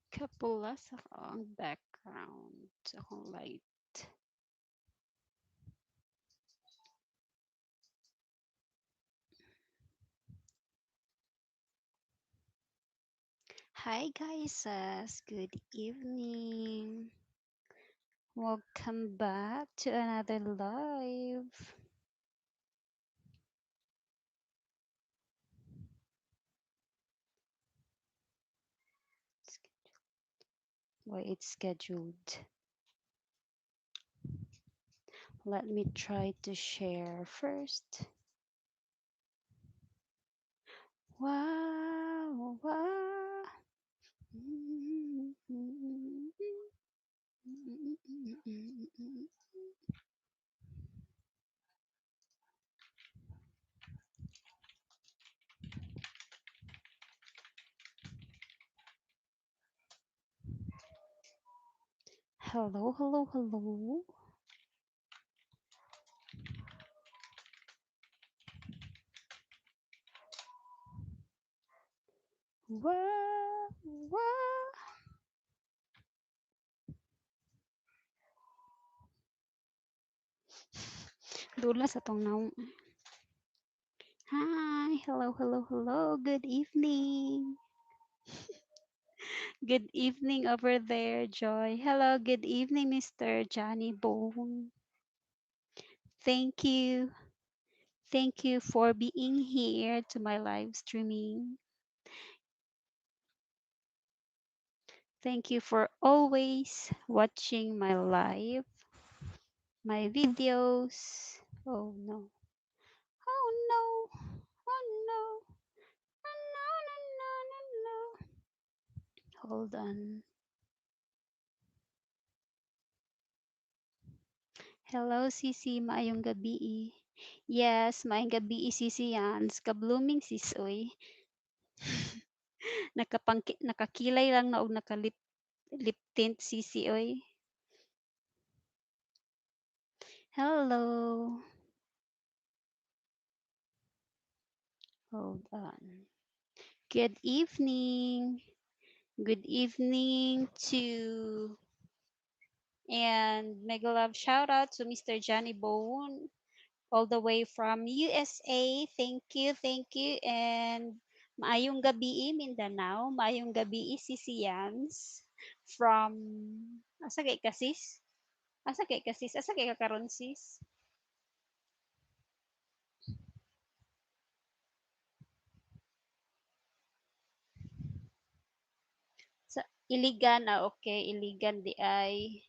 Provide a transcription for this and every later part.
Kapula sa akong background, sa akong light. Hi guys, good evening. Welcome back to another live. Why it's scheduled. Let me try to share first. Wow. Hello, hello, hello. Wow. Dula sa tong naong. Hi, hello, hello, hello. Good evening. Good evening over there, Joy. Hello, good evening, Mr. Johnny Bone. Thank you. Thank you for being here to my live streaming. Thank you for always watching my live, my videos. Oh no. Oh no. Oh no. Oh no, no, no, no, no. Hold on. Hello, Sisi. Maayong gabi. Yes, maayong gabi, Sisi Yans. Ka-blooming sis, oy. Nakakilay lang na og nakalip lip tint, Sisi, oy. Hello. Hold on. Good evening. Good evening to and mega love shout out to Mr. Johnny Bone all the way from USA. Thank you, thank you. And maayong gabi Mindanao, maayong gabi Sisiyans from asa kay ka sis? Asa kay ka sis? Asa kay ka karon sis? Sa Iligan, ah, okay, Iligan di ay.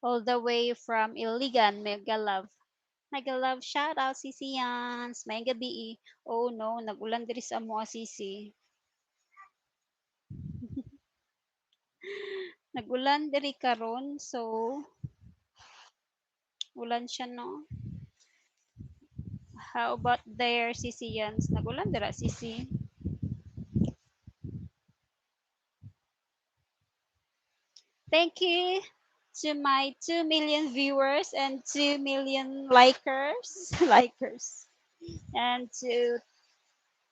All the way from Iligan, mega love. Mega love shout out Sisi Yans. Maayong gabi. Oh no, nagulan diri sa amo sisi. Nagulan diri karon so ulan siya no. How about there, Sisi Yans? Nagulan dira sisi. Thank you to my 2 million viewers and 2 million likers, likers, and to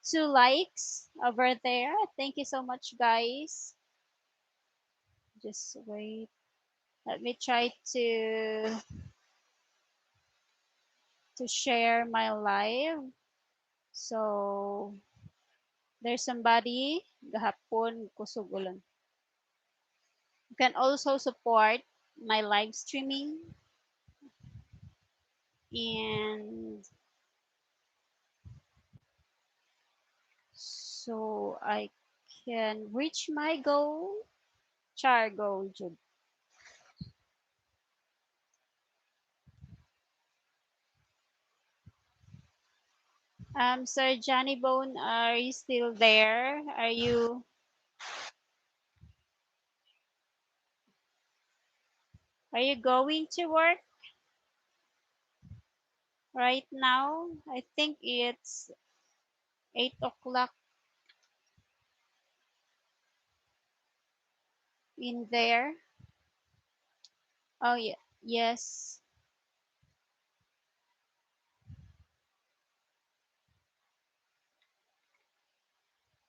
2 likes over there. Thank you so much, guys. Just wait. Let me try to share my live. So there's somebody gahapon kusog ulan. You can also support my live streaming and so I can reach my goal. Char goal, Jud. Sir Johnny Bone, are you still there? Are you going to work right now? I think it's 8 o'clock in there. Oh yeah, yes.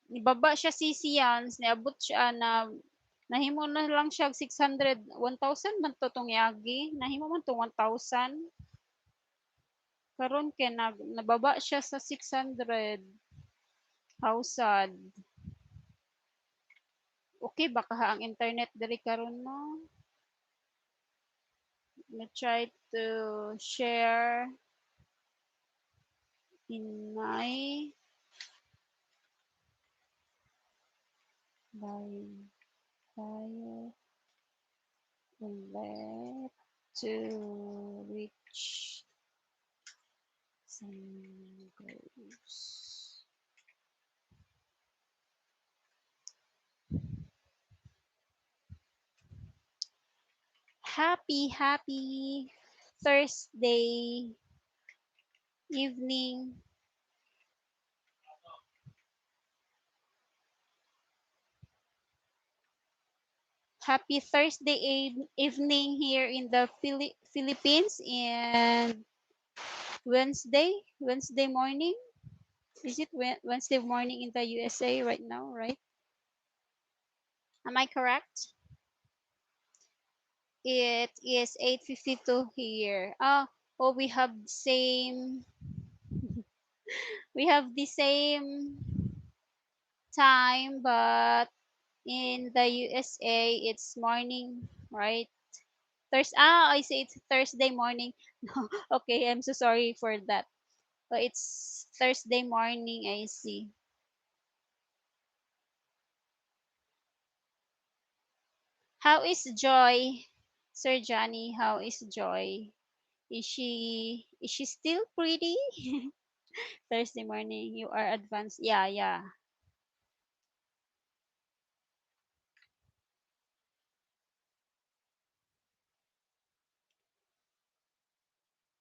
Ibaba siya sisi yan. Niabot siya na Nahimo na lang siya 600, 1,000 man to tong yagi. Nahimo man tong 1,000. Karon kay nababa siya sa 600. How sad. Okay ba kaha ang internet diri karon, no? Let me try to share in my live tayo ulit to reach some goals. Happy, happy Thursday evening. Happy Thursday evening here in the Philippines, and Wednesday morning. Is it Wednesday morning in the USA right now, right? Am I correct? It is 8:52 here. Oh, we have the same. We have the same time, but in the USA it's morning, right? I see it's Thursday morning. No, okay, I'm so sorry for that. But it's Thursday morning, I see. How is Joy, Sir Johnny? How is Joy? Is she still pretty? Thursday morning, you are advanced. Yeah.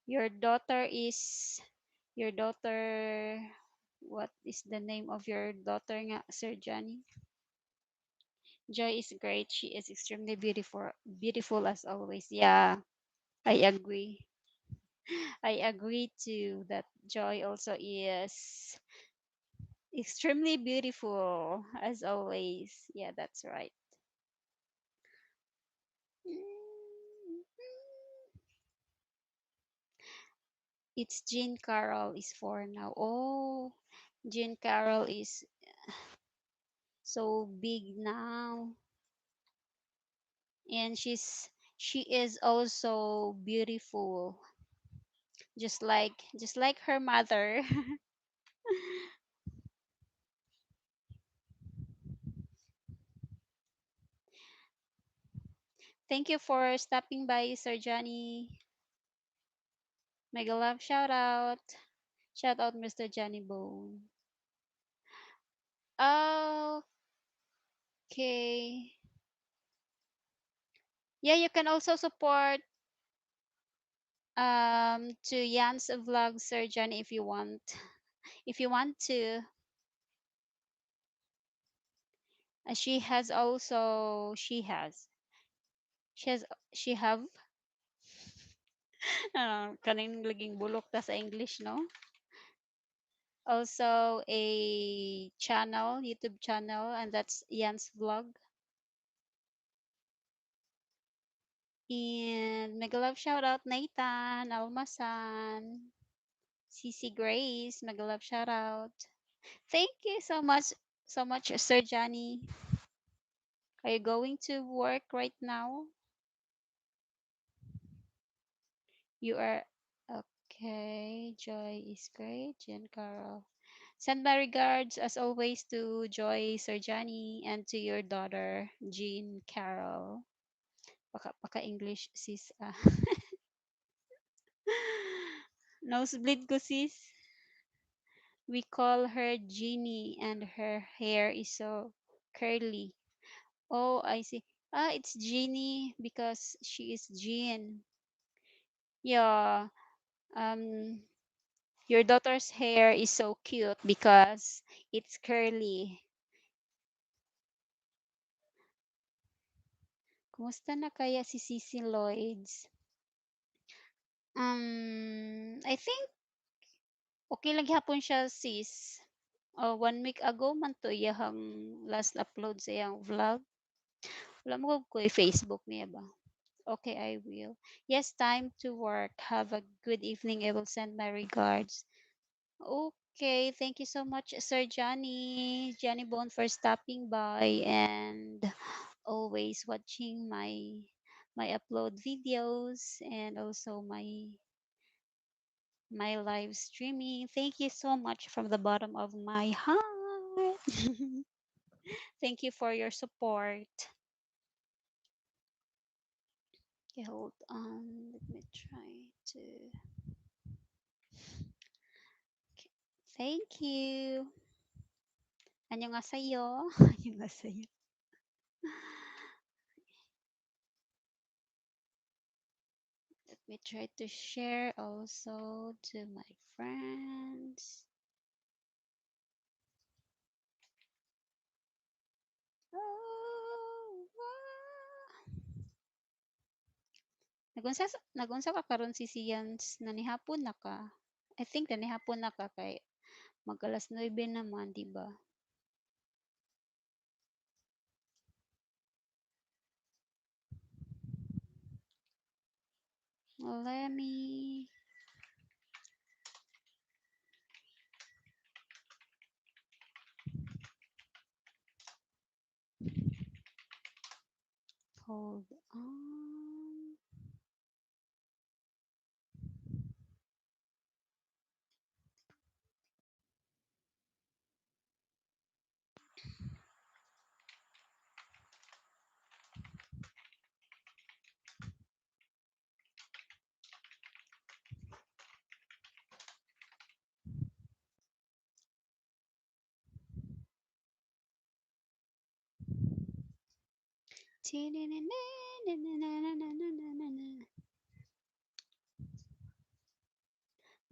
Your daughter is, your daughter, what is the name of your daughter nga, Sir Johnny? Joy is great. She is extremely beautiful, beautiful as always. Yeah, I agree. I agree too that Joy also is extremely beautiful as always. Yeah, that's right. It's Jean Carroll is 4 now. Oh, Jean Carroll is so big now. And she is also beautiful, just like her mother. Thank you for stopping by, Sir Johnny. Mega love shout out. Shout out Mr. Johnny Bone. Okay. Yeah, you can also support to Jan's vlog, Sir Johnny, if you want. If you want to. She has also, she has. She has, she have, kaning laging bulok ta sa English, no? Also a channel, YouTube channel, and that's Jan's vlog. And mega love shout out Nathan, Almasan, CC Grace, mega love shout out. Thank you so much, so much, Sir Johnny. Are you going to work right now? You are okay. Joy is great. Jen Carol. Send my regards as always to Joy, Sir Johnny, and to your daughter, Jean Carol. Paka English sis. Ah. Nosebleed ko sis. We call her Jeannie and her hair is so curly. Oh, I see. Ah, it's Jeannie because she is Jean. Yeah. Your daughter's hair is so cute because it's curly. Kumusta na kaya si Sisi Lloyds? I think okay lang gihapon siya sis. Oh, 1 week ago man to iyahang last upload sa iyang vlog. Wala man ko'y Facebook niya ba? Okay, I will. Yes, time to work. Have a good evening. I will send my regards. Okay, thank you so much, Sir Johnny, Johnny Bone, for stopping by and always watching my upload videos and also my live streaming. Thank you so much from the bottom of my heart. Thank you for your support. Okay, hold on. Let me try to. Okay. Thank you. Annyeonghaseyo. Annyeonghaseyo. Let me try to share also to my friends. Oh, ah. Nagunsa ka karon si Sians na nihapon na ka? I think na nihapon na ka kay mag alas 9 naman, di ba? Let me hold on.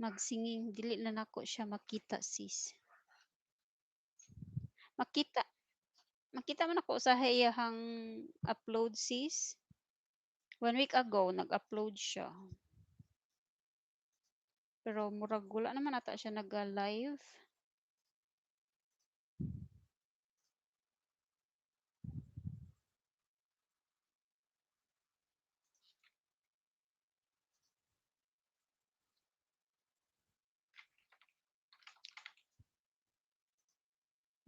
Magsinging dili na nako siya makita, sis. Makita makita man ako sa iyahang upload, sis. One week ago nag-upload siya. Pero murag wala naman ata siya nag-live.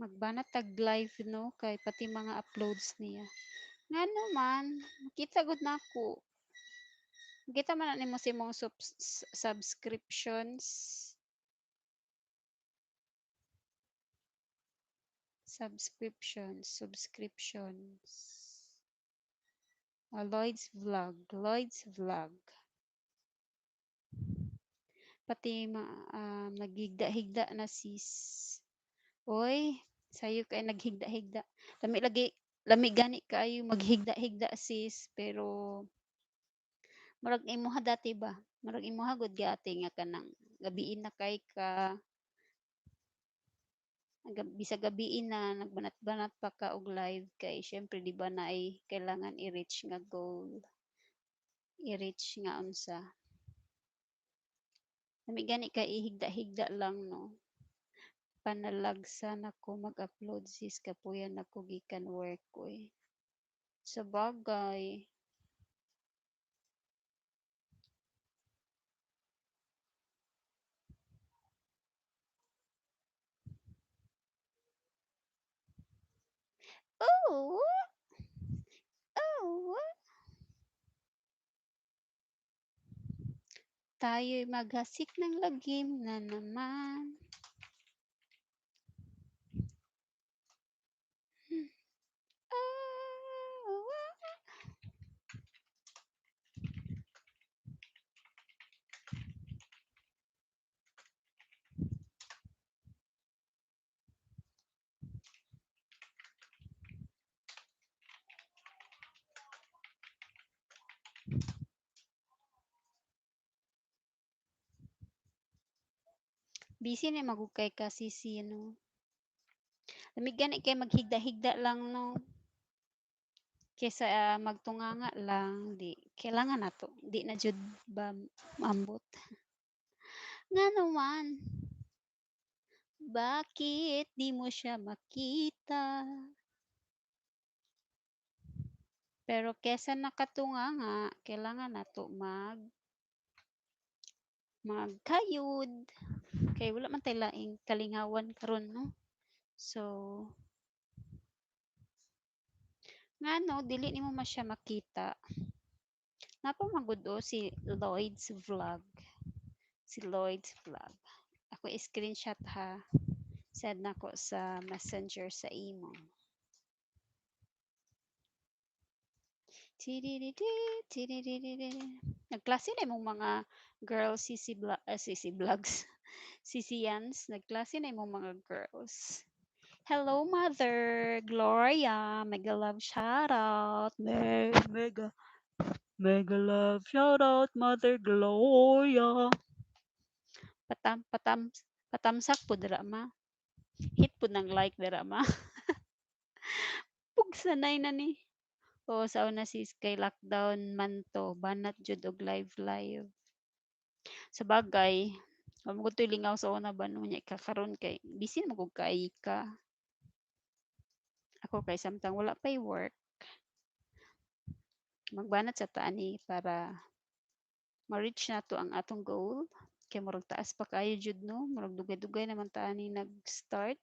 Magbanat tag live no kay pati mga uploads niya. Ngano man makita gud nako. Makita man na nimo sa imong subscriptions. Subscriptions, subscriptions. Lloyd's Vlog, Lloyd's Vlog. Pati naghigda-higda na sis. Oy, sayo kay naghigda-higda. Lami lagi, lami gani kaayo maghigda-higda sis, pero murag imuha dati ba? Murag imuha gud gate nga kanang gabiin na kay ka bisag gabiin na nagbanat-banat pa ka og live kay syempre di ba naay kailangan i-reach nga goal, i-reach nga unsa. Lami gani kay ihigda-higda lang no. Panalagsa nako mag-upload sis kapuyan nako gikan work oy. Sa bagay. Oh, oh. Tayo'y maghasik ng lagim na naman. Oh, ah. Busy na magukay ka sisi no. Lami gani kay maghigda-higda lang no. Kaysa magtunganga lang di kailangan nato di na jud ba maambot. Ngano man bakit di mo siya makita? Pero kesa nakatunganga, kailangan nato magkayod kay wala man tay laing kalinghawan karon, no? So ngano dili nimo man siya makita? Naa pa man gud oh si Lloyd's Vlog. Si Lloyd's Vlog. Ako i-screenshot ha. Send nako sa Messenger sa imo. Tidididi, tididididi. Nagklase na imong mga girls, CC vlog, CC vlogs. CCNs, nagklase na imong mga girls. Hello, Mother Gloria. Mega love shout out. Mega mega love shout out, Mother Gloria. Patam patam patamsak po dira ma. Hit po ng like dira ma. Pugsanay na ni. Oo, sa una sis kay lockdown man to, banat jud og live live. Sa bagay, wa man gud to'y lingaw sa una ba no, nya kakaron kay busy man gud kay ka. Ako kay samtang wala pay work, magbanat sa ta ani para ma-reach nato ang atong goal. Kay murag taas pa kaayo jud no, murag dugay-dugay naman ta ani nag-start.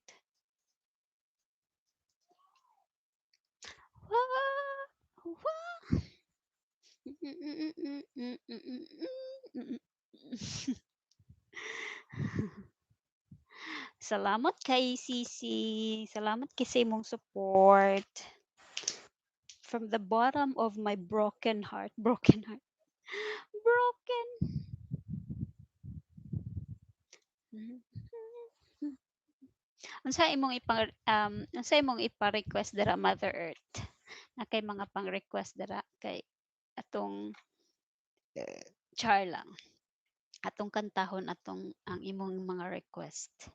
Wah! Wah! Salamat kay Sisi. Salamat kay sa imong support. From the bottom of my broken heart. Broken heart. Broken. Unsa imong ipa-request dira, Mother Earth? Na kay mga pang-request dira kay atong char lang. Atong kantahon atong ang imong mga request.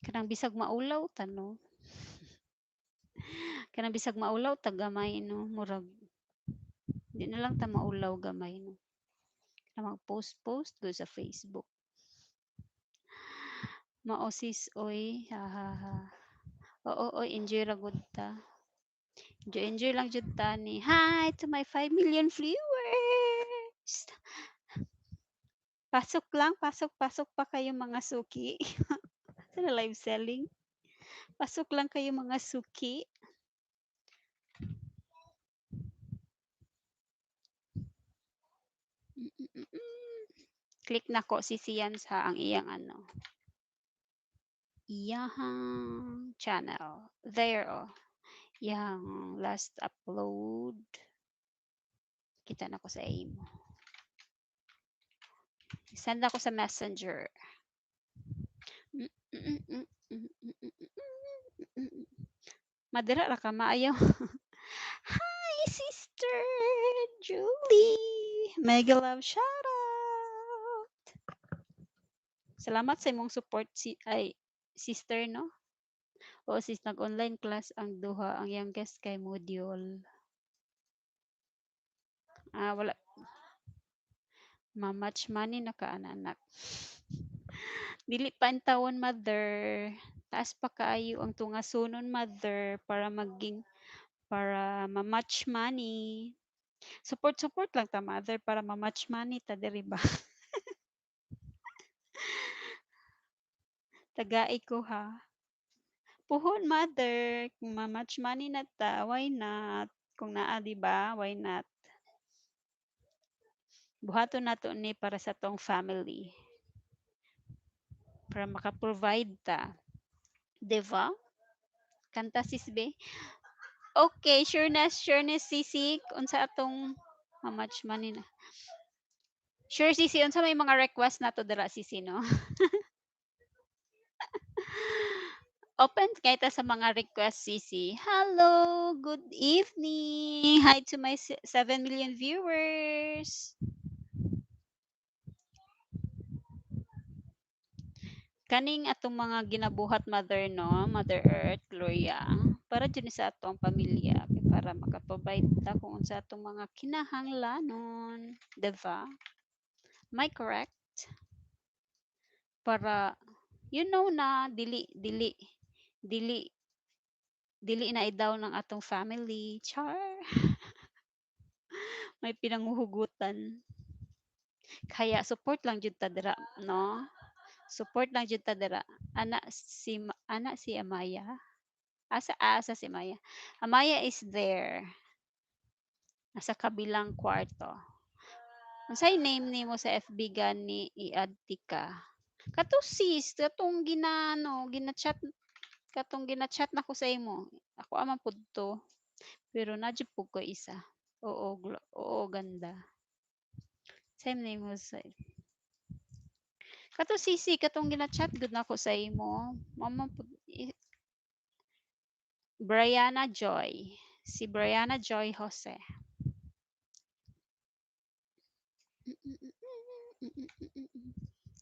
Kanang bisag maulaw ta no. Kanang bisag maulaw ta gamay no, murag di na lang ta maulaw gamay no. Kanang mag-post-post gud sa Facebook. Mao sis oy, ha ha ha. Oo oy, enjoy ra gud ta. Enjoy enjoy lang jud ta ni. Hi to my 5 million viewers. Pasok lang, pasok pasok pa kayo mga suki. Sa live selling. Pasok lang kayo mga suki. Click nako si Sian sa ang iyang ano. Iyahang channel. There oh. Yang last upload. Kita na ko sa imo. Send ako sa Messenger. Madira ra ka maayo. Hi, Sister Julie. Mega love shout out. Salamat sa imong support si ay sister no. Oo sis, nag-online class ang duha, ang youngest kay module. Ah, wala ma-match money na ka anak. Dili pa intawon, mother. Taas pa kaayo ang tungasunon, mother, para maging para ma-match money. Support support lang ta, mother, para ma-match money ta diri ba. Tagai ko ha. Puhon, mother, kung ma-match money na ta, why not? Kung naa di ba, why not? Buhaton nato ni para sa atong family. Para maka-provide ta. Diba? Kanta sis be. Okay, sure na sisi unsa atong ma-match money na. Sure sisi unsa may mga request nato dira sisi no. Open kay ta sa mga request sisi. Hello, good evening. Hi to my 7 million viewers. Kaning atong mga ginabuhat, Mother, no, Mother Earth, Gloria, para jud ni sa atong pamilya kay para maka-provide ta kung unsa atong mga kinahanglanon, diba? Am I correct? Para na dili na i-down ang atong family. Char. May pinanguhugutan. Kaya support lang jud ta dira, no? Support lang jud ta dira. Ana si Amaya. Asa asa si Amaya? Amaya is there. Nasa kabilang kwarto. Unsay name nimo sa FB gani, i-add ka? Kato sis, katong ginano, gina-chat, katong gina-chat nako sa imo. Ako man pud to. Pero naa jud pud ko isa. Oo, oo ganda. Same name mo sa Kato sisi, katong gina-chat gud nako sa imo. Mao man pud Brianna Joy. Si Brianna Joy Jose.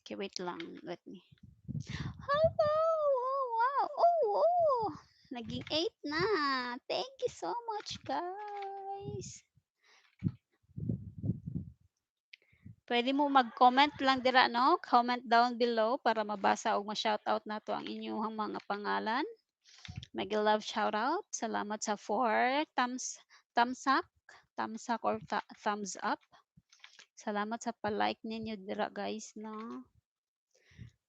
Okay, wait lang. Let me. Hello! Oh, wow! Oh. Naging 8 na. Thank you so much, guys. Pwede mo mag-comment lang dira, no? Comment down below para mabasa o ma-shoutout nato ang inyong mga pangalan. Mega love shoutout. Salamat sa 4 thumbs up, thumbs up or thumbs up. Salamat sa pa-like ninyo dira, guys, no?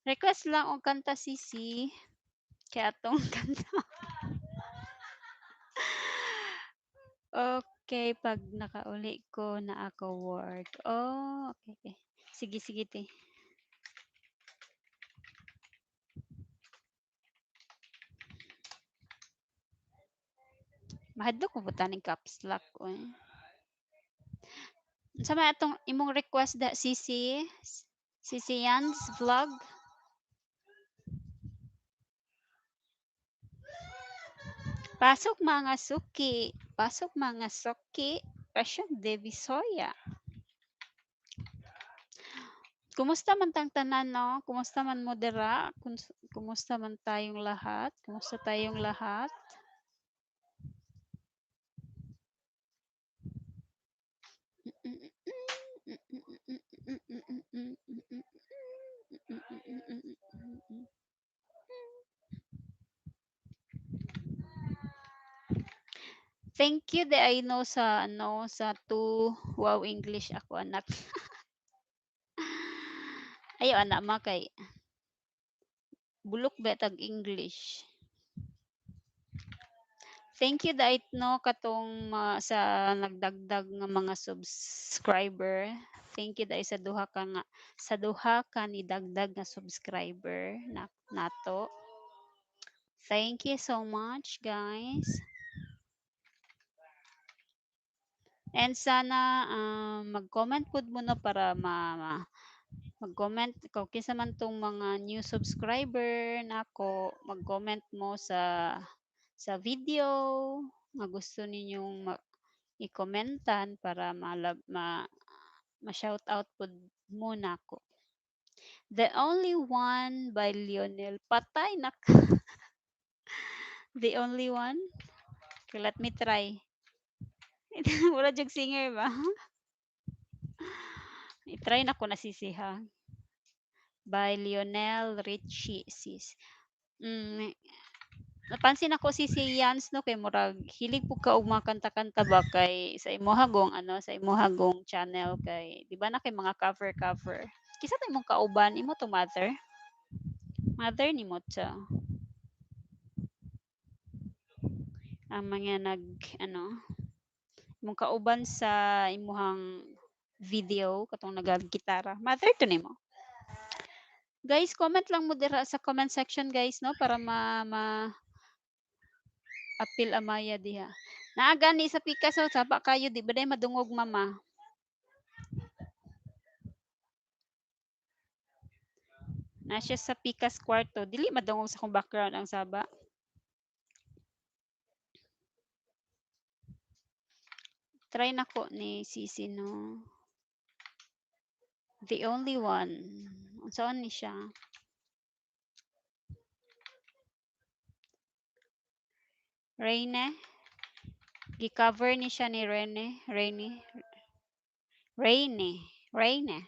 Request lang og kanta, sisi. Kaya atong kanta. Okay, pag nakauli ko na ako work. Oh, okay. Sige, sige, te. Mahadlok ko buta ning caps lock oy. Unsa may atong imong request da, sisi? Sisi Yans vlog. Pasok mga suki. Pasok mga suki. Passion de Visoya. Kumusta man tang tanan, no? Kumusta man mo dira? Kumusta man tayong lahat? Kumusta tayong lahat? Thank you de I know sa ano sa two wow English ako anak. Ayo anak ma kay bulok ba tag English. Thank you dait no katong sa nagdagdag nga mga subscriber. Thank you dai sa duha ka nga sa duha ka ni dagdag nga subscriber na nato. Thank you so much, guys. And sana mag-comment pud mo no para mag-comment kung kinsa man tong mga new subscriber nako, mag-comment mo sa video nga gusto ninyong i-commentan para ma shout out pud mo nako. The Only One by Lionel. Patay nak. The Only One. Okay, let me try. Wala jug singer ba? I-try na ko na sisi ha. By Lionel Richie sis. Napansin ako si si Yans no kay murag hilig pud ka og mga kanta-kanta ba kay sa imuha gong ano sa imuha gong channel kay di ba na kay mga cover cover. Kinsa to imong kauban, imo to mother? Mother nimo to. Ang mga nag ano imong kauban sa imuhang video katong nagagitara. Mother to nimo. Guys, comment lang mo dira sa comment section, guys, no, para ma apil Amaya diha. Naa gani sa pikas oh, saba kayo di ba day madungog mama. Na siya sa pikas kwarto, dili madungog sa akong background ang saba. Try nako ni Sisi no. The Only One. Unsaon ni siya? Reyne. Gi-cover ni siya ni Rene, Rene, Reyne, Reyne.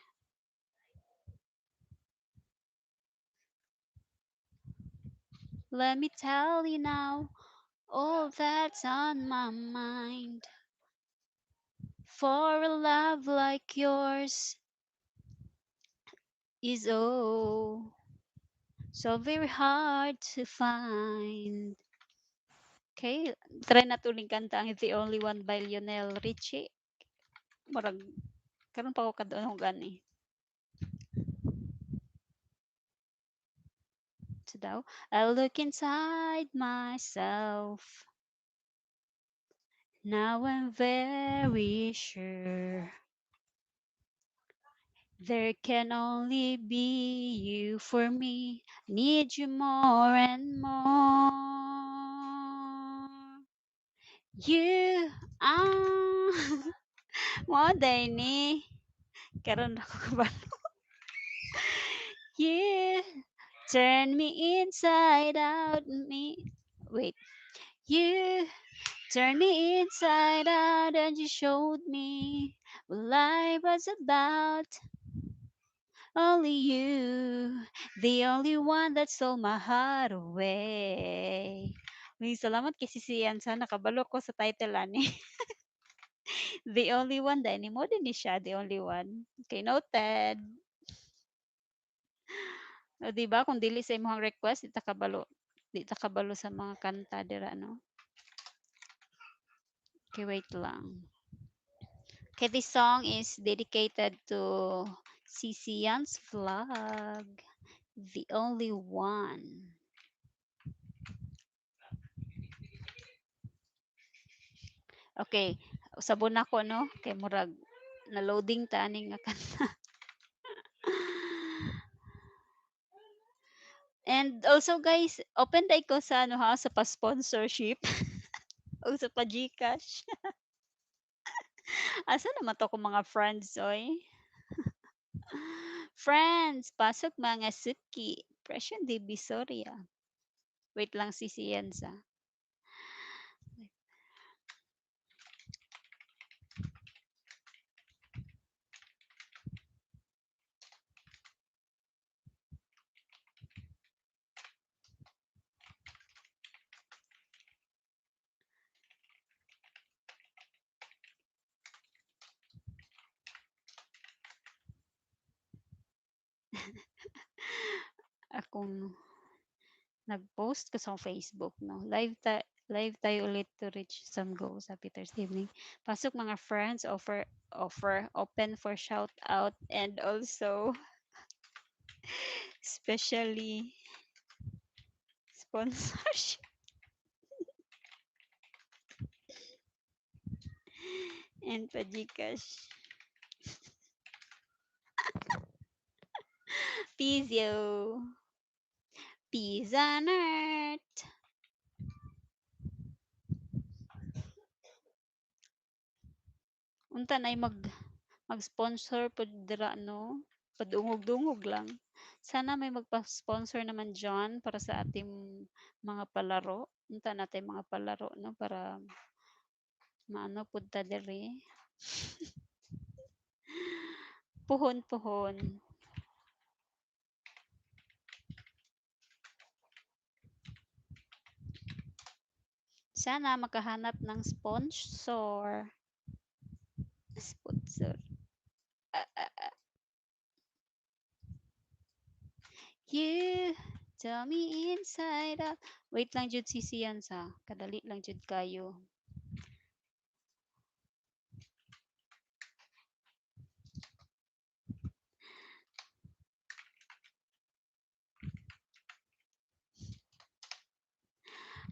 Let me tell you now all that's on my mind. For a love like yours is oh so very hard to find. Okay, try na tuling kanta ang The Only One by Lionel Richie. Murag karon pa ko kadungog ani. So daw, I look inside myself. Now I'm very sure there can only be you for me. Need you more and more. You ah mo day ni karon ako kabalo. You turn me inside out me. Wait. You turn me inside out and you showed me what life was about. Only you, the only one that stole my heart away. Uy, salamat kay Sisian sa nakabalo ko sa title ani. The only one dahil mo din ni siya, the only one. Okay, noted. O, di ba kung dili sa imong request, di ta kabalo. Di ta kabalo sa mga kanta dira no. Okay, wait lang. Okay, this song is dedicated to Sisian's vlog. The only one. Okay, usabon nako no kay murag na loading ta ani nga kanta. And also guys, open day ko sa ano ha, sa pa-sponsorship o sa pa GCash. Asa naman to ko mga friends oy? Friends, pasok mga suki. Presyon Divisoria. Wait lang si Sienza. Akong nag-post ko sa Facebook no. Live tayo ulit to reach some goals. Happy Thursday evening. Pasok mga friends, offer open for shout out and also especially sponsorship and pa GCash. Physio. Peace on earth. Unta nay mag-sponsor pud dira no. Padungog-dungog lang. Sana may magpa-sponsor naman diyan para sa ating mga palaro. Unta natay mga palaro no para maano pud ta diri. Puhon-puhon. Sana makahanap ng sponsor. Sponsor. You tell me inside out. Wait lang jud sisiyan sa. Kadali lang jud kayo.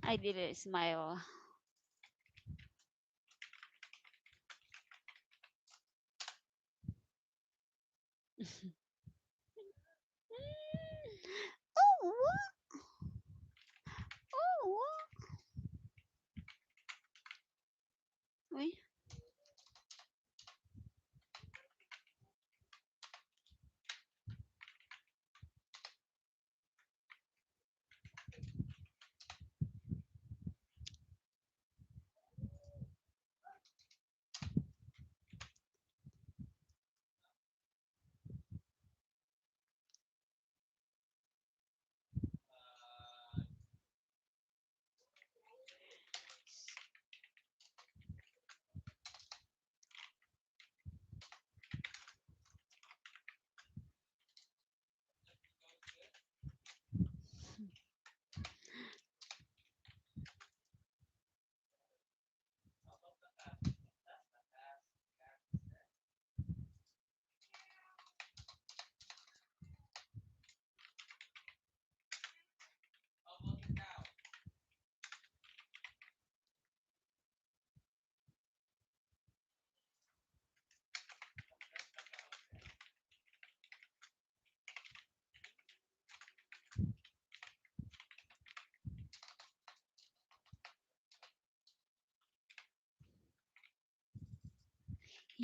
I didn't smile. Oh, what? Oh, what? Uy.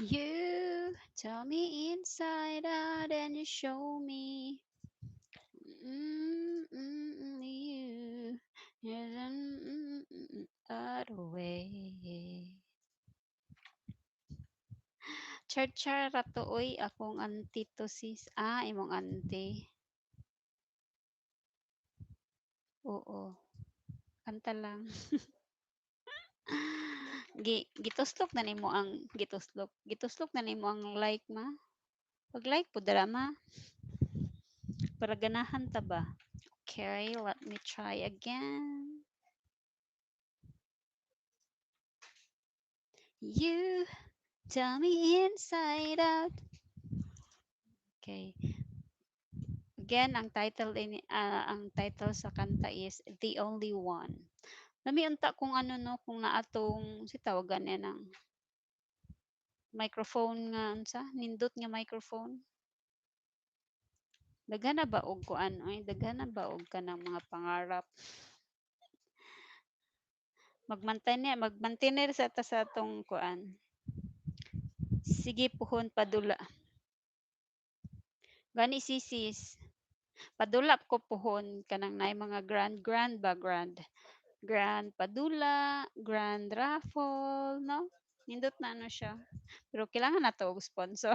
You tell me inside out and you show me. You. Other way. Char-char ra to oy, akong auntie to sis. Ah, imong auntie. Oo. Kanta lang. Gi gituslok na nimo ang gituslok. Gituslok na nimo ang like ma. Pag like po dara ma. Para ganahan ta ba? Okay, let me try again. You tell me inside out. Okay. Again, ang title sa kanta is The Only One. Lami unta kung ano no kung naatong si tawagan niya ng microphone nga unsa nindot nga microphone. Daghan na ba og kuan oy, daghan na ba og kanang mga pangarap. Magmantener sa ta sa atong kuan. Sige puhon padula. Gani sisis. Padula ko puhon kanang naay mga grand grand ba grand. Grand padula, grand raffle, no? Nindot na ano siya. Pero kailangan nato og sponsor.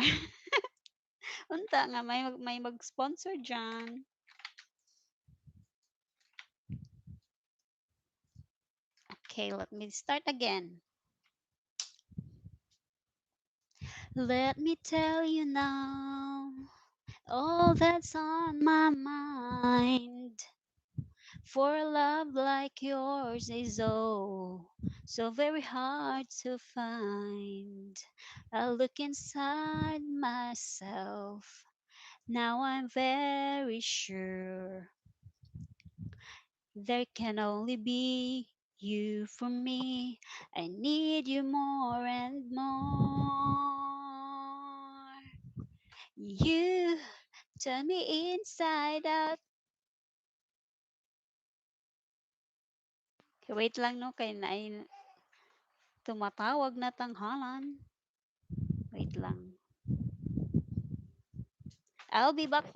Unta nga may mag-sponsor dyan. Okay, let me start again. Let me tell you now all that's on my mind. For a love like yours is oh so very hard to find. I look inside myself. Now I'm very sure there can only be you for me. I need you more and more. You turn me inside out. Wait lang no kay naay tumatawag na tanghalan. Wait lang. I'll be back.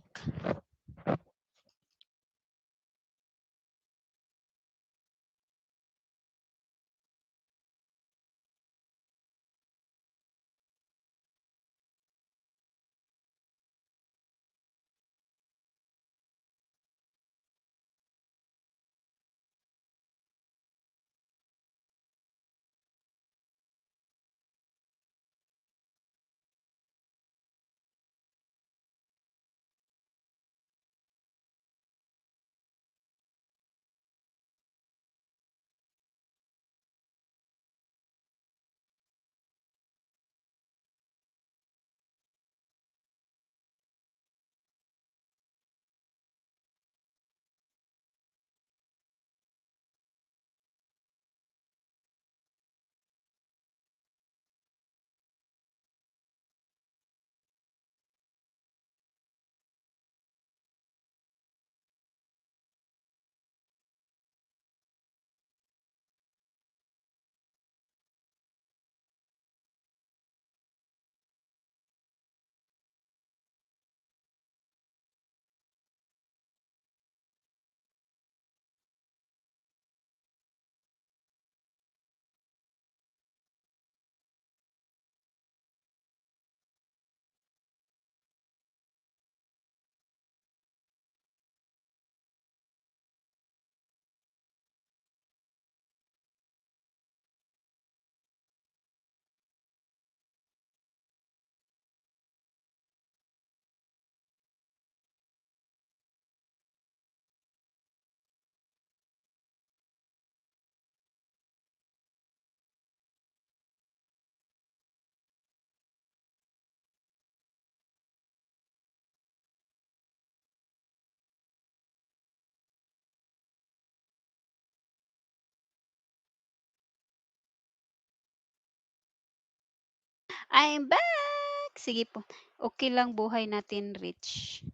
I'm back! Sige po. Okay lang buhay natin, Rich.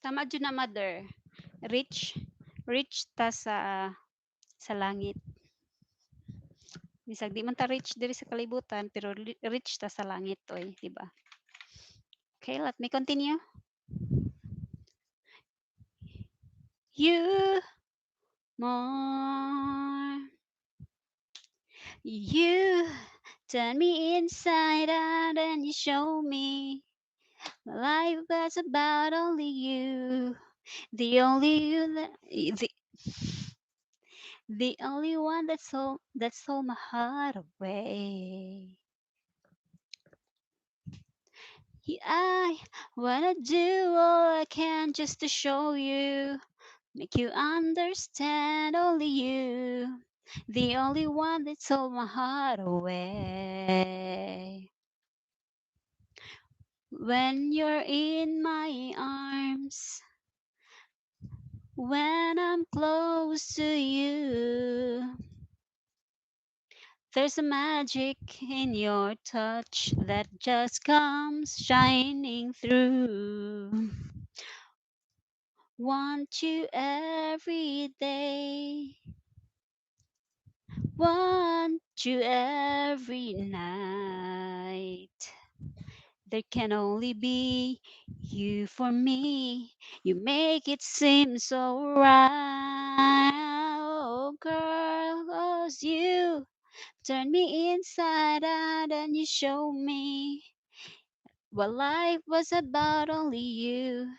Tama dyan na, mother. Rich. Rich ta sa langit. Bisag di man ta rich diri sa kalibutan, pero rich ta sa langit oy, di ba? Okay, let me continue. You more. You turn me inside out and you show me my life was about only you. The only you that the only one that stole my heart away. Yeah, I wanna do all I can just to show you, make you understand only you, the only one that stole my heart away. When you're in my arms, when I'm close to you, there's a magic in your touch that just comes shining through. Want you every day, want you every night. There can only be you for me. You make it seem so right. Oh, girl, 'cause you turn me inside out and you show me what life was about. Only you,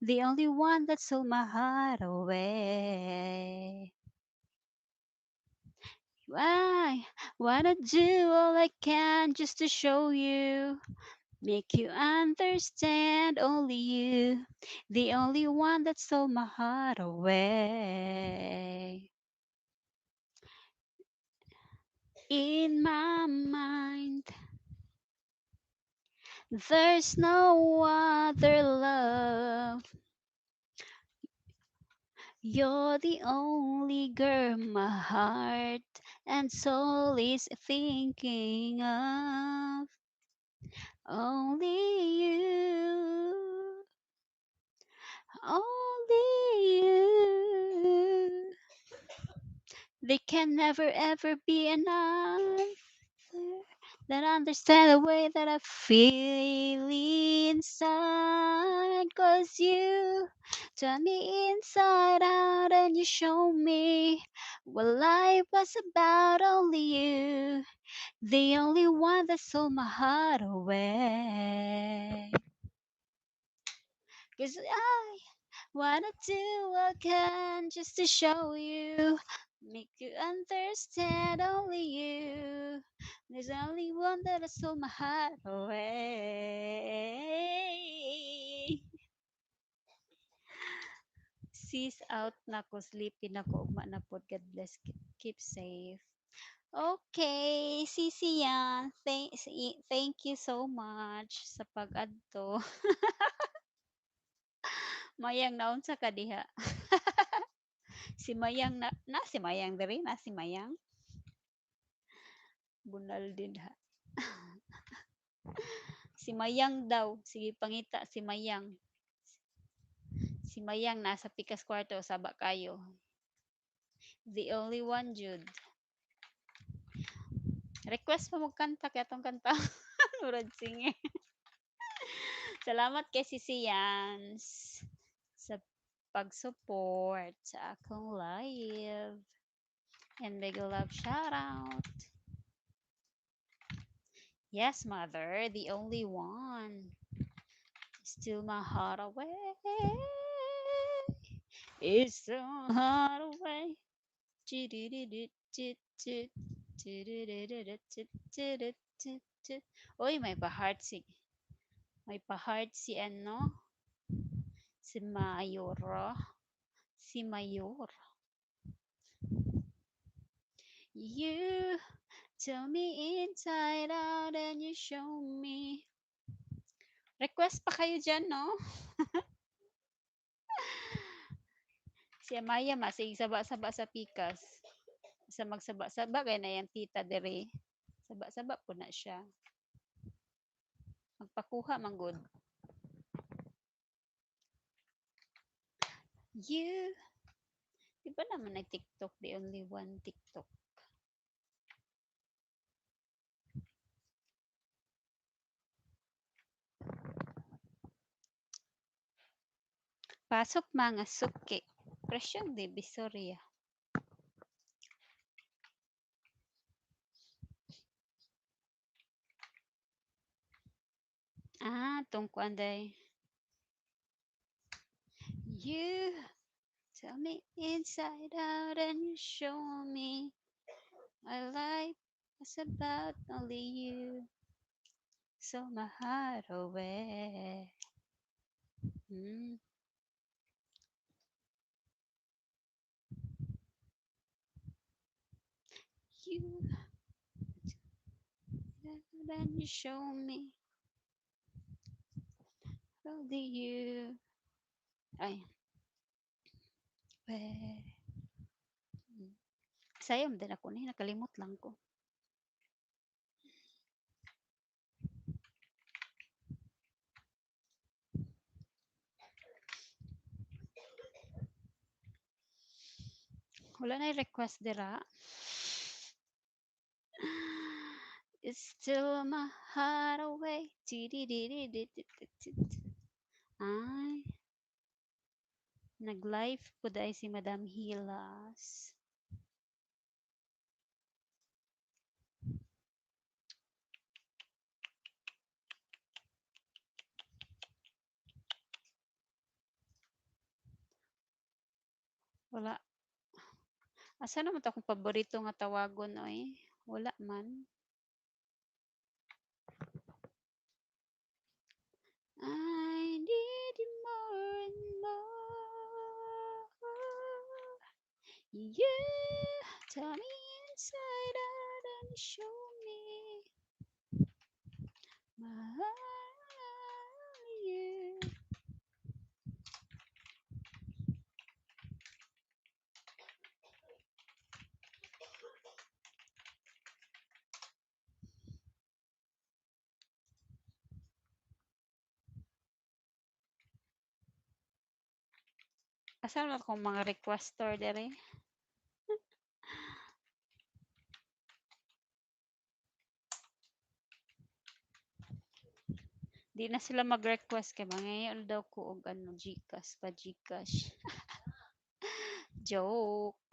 the only one that sold my heart away. I wanna do all I can just to show you, make you understand only you, the only one that stole my heart away. In my mind, there's no other love. You're the only girl my heart and soul is thinking of. Only you, only you. There can never ever be another that understand the way that I feel inside. 'Cause you turn me inside out and you show me what life was about. Only you, the only one that sold my heart away. 'Cause I wanna do what I can just to show you, make you understand only you. There's only one that I sold my heart away. Sis, out na ko, sleepy na ko, ugma na pod. God bless. Keep safe. Okay, Sisi yan. Thank you so much sa pag-adto. Mayang, naunsa ka diha? Si Mayang na, na si Mayang diri, na si Mayang. Bunal din ha. Si Mayang daw. Sige, pangita si Mayang. Si Mayang nasa pikas kwarto, saba kayo. The only one, Jude. Request pa mo kanta kay atong kanta. Murag singer. Salamat kay Sisi Yans sa pag-support sa akong live. And big love shout out. Yes, mother, the only one. Steal my heart away. It's so heart away. Uy, may pa-heart si may pa-heart si ano, si Mayor. Si Mayor. You tell me inside out and you show me. Request pa kayo dyan, no? Si Amaya masig saba-saba sa pikas. Sa magsaba-saba kay na yang tita dere. Saba-saba po na siya. Magpakuha man gud. You, di ba naman nag TikTok, the only one TikTok. Pasok, mga suki. Presyong Divisoria. Ah, tong kuan day. You tell me inside out and you show me my life is about only you. So my heart away. You and you show me only you. Ay, we. Sayang din ako ni, nakalimot lang ko. Wala na request dira. It's still my heart away. Ay, nag-live po dahil si Madam Hilas. Wala. Asa naman to akong paborito nga tawagon oy? Wala man. I need you more and more. You tell me inside out and show me my you. Asa man akong mga requester dere? Di na sila mag-request kay mangayon daw ko og ano, GCash pa GCash. Joke.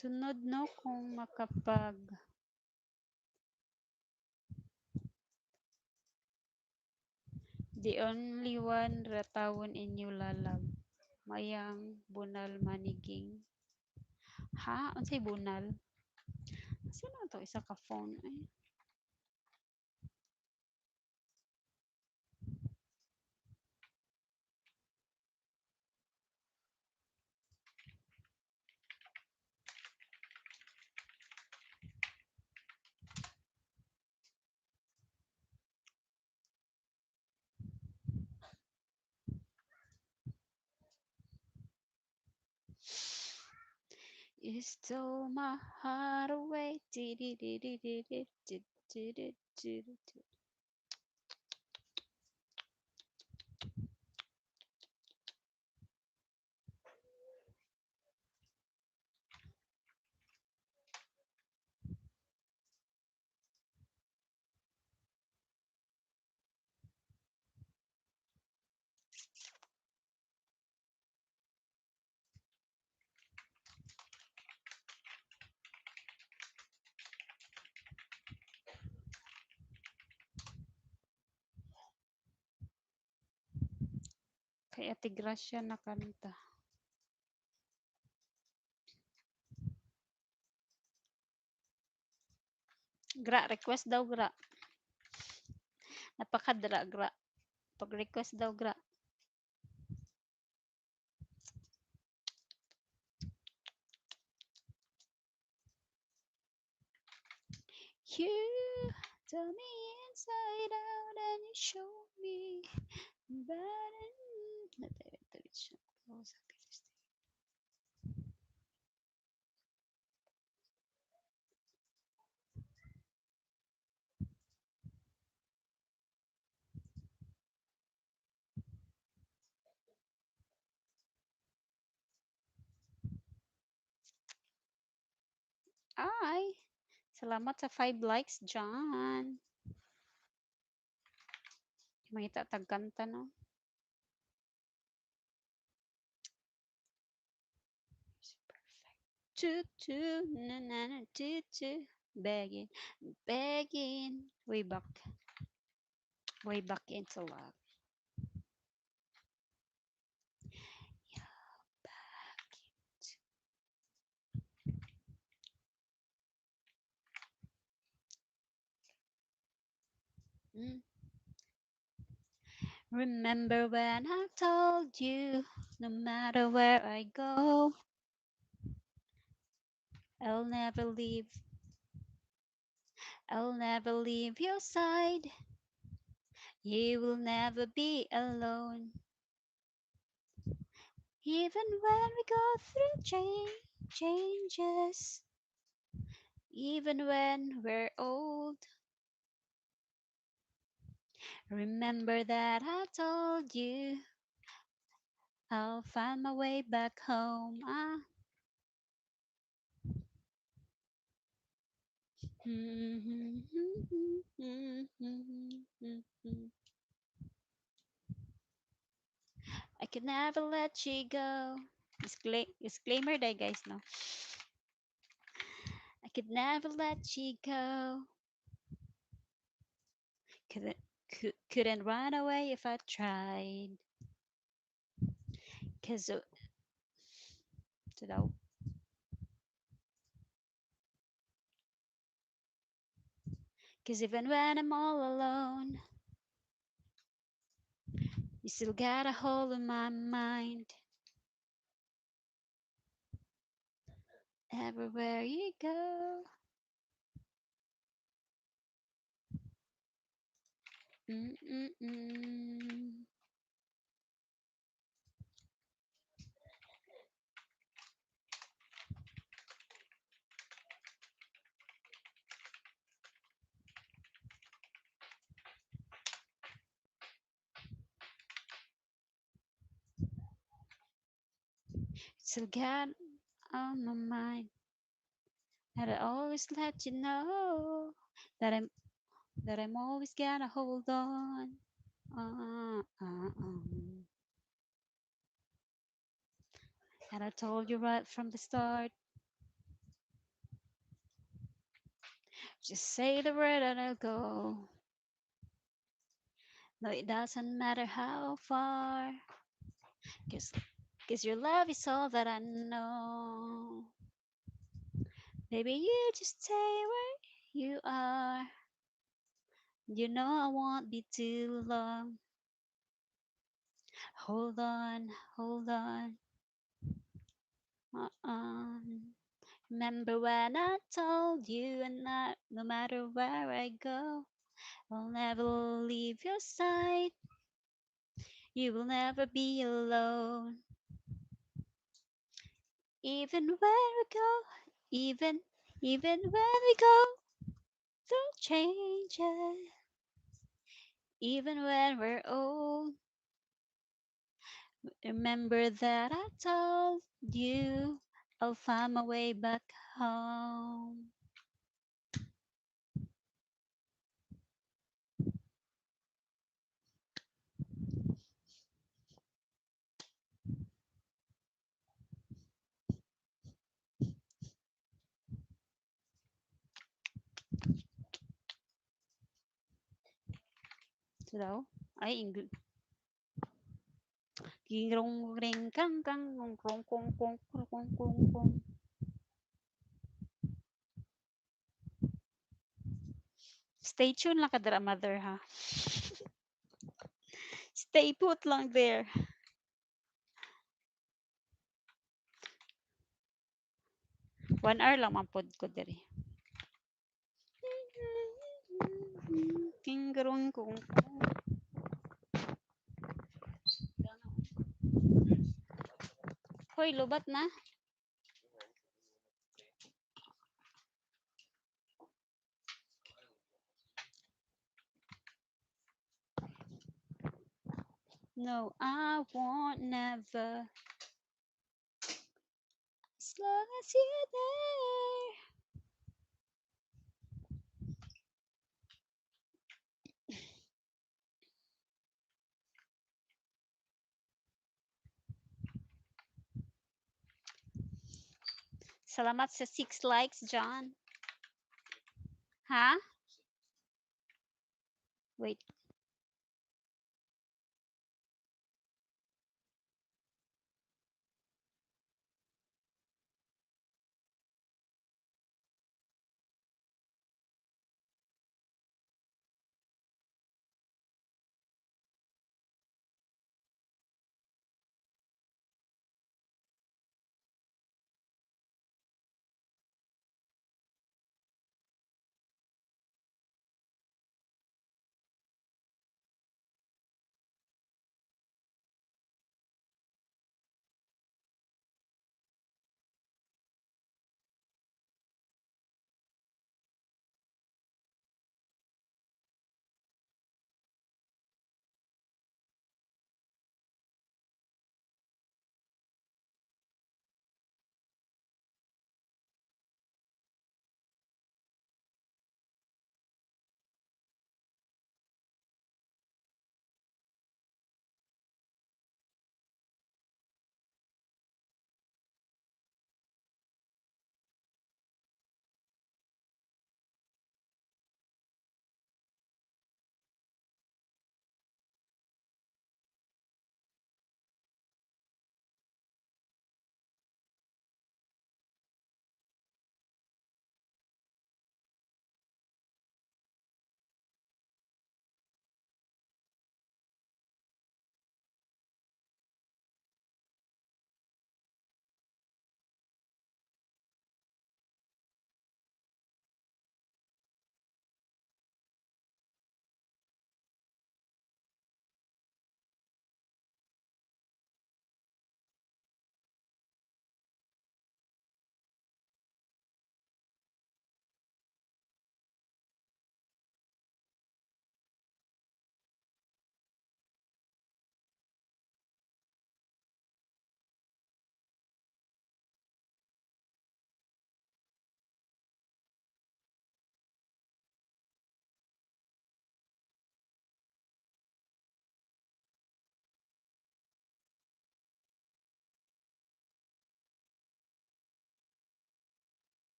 Sunod no kung makapag The only one ra tawon inyo lalab. Mayang bunal maniging. Ha? Unsay bunal? Asa na to isa ka phone ay? You stole my heart away. Di-di-di-di-di-di-di-di-di-di-di. Kay Ate Gracia nakanta. Gra, request daw gra. Napakadra gra. Pag-request daw gra. You tell me inside out and you show me. But Ay, salamat sa 5 likes, John. Mangita tag kanta, no? Perfect. Two, two, na, na, na, two, two. Begging, begging. Way back into love. Yeah, back into. Mm. Remember when I told you, no matter where I go, I'll never leave. I'll never leave your side. You will never be alone. Even when we go through changes, even when we're old. Remember that I told you I'll find my way back home. Ah. I can never let you go. Disclaimer there, guys, no. I could never let you go. Couldn't, couldn't run away if I tried. Cause, you know, 'cause even when I'm all alone, you still got a hold of my mind. Everywhere you go. Mm-mm-mm. Still got on my mind. And I always let you know that I'm always gonna hold on. Uh, uh, uh. And I told you right from the start, just say the word and I'll go. No, it doesn't matter how far, 'cause, 'cause your love is all that I know. Baby, you just stay where you are. You know I won't be too long. Hold on, hold on. Uh-uh. Remember when I told you, and I, no matter where I go, I'll never leave your side. You will never be alone. Even when we go, even, even when we go through changes, even when we're old, remember that I told you I'll find my way back home. So, ay, ring ring kang kang kong kong kong kong kong kong kong. Stay tuned lang kadara, mother, ha. Stay put lang there. 1 hour lang man pod ko diri. King rong kong. Hoy, lubat na. No, I won't never. As long as you're there. Salamat sa 6 likes, John. Ha? Wait.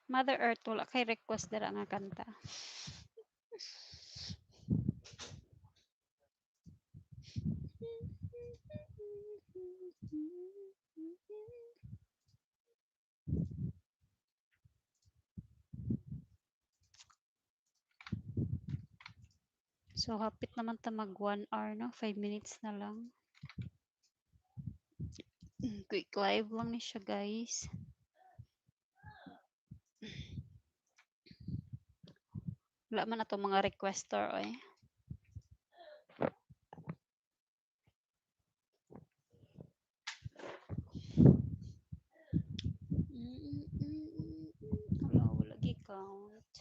Mother Earth, wala kay request dira nga kanta. So hapit naman ta mag 1 hour, no? 5 minutes na lang. Quick live lang ni siya, guys. Wala man ato mga requester oy. Wala, wala gi-count.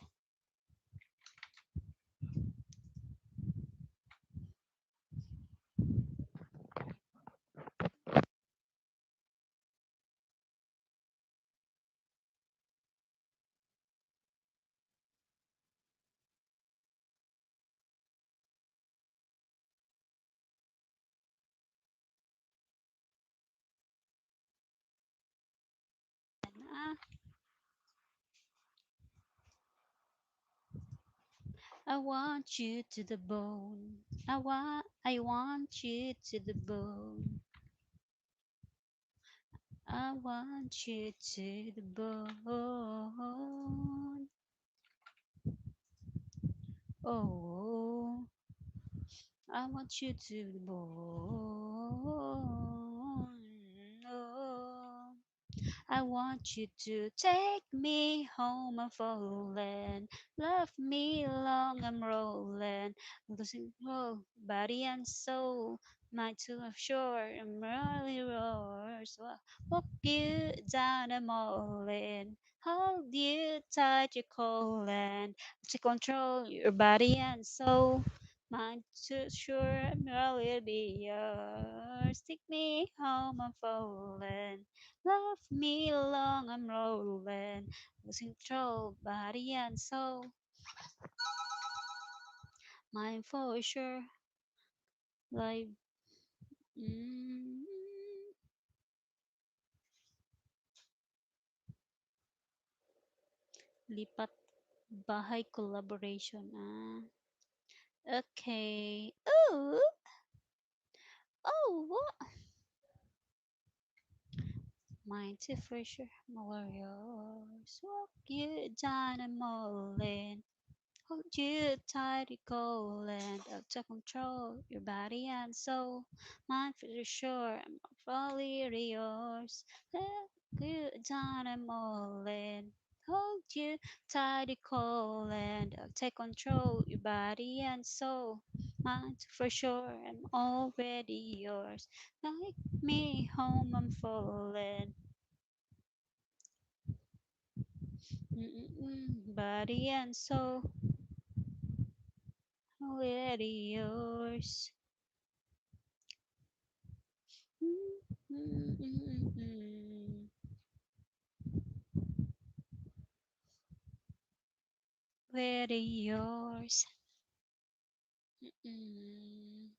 Ah, I want you to the bone. I want you to the bone. I want you to the bone. Oh, I want you to the bone. Oh. I want you to take me home, I'm falling. Love me long, I'm rolling. Losing oh, body and soul. My two of shore, I'm really roars. Walk you down, I'm all in. Hold you tight, you're calling. To control your body and soul. Mine too sure I'm really be yours. Take me home, I'm falling. Love me long, I'm rolling, losing control, body and soul. Mine for sure, like mm, lipat bahay collaboration. Ah, okay. Oh, oh, what? Mine too for sure, more yours. Walk you down, I'm all in. Hold you tight, you cold and out to control your body and soul. Mine for sure, I'm fully yours. Let you down, I'm all in. Hold you tight, you cold and I'll take control your body and soul. Mine for sure, I'm already yours. Take me home, I'm falling. Mm-mm-mm. Body and soul, already yours. Mm-mm-mm-mm. Very yours. Mm.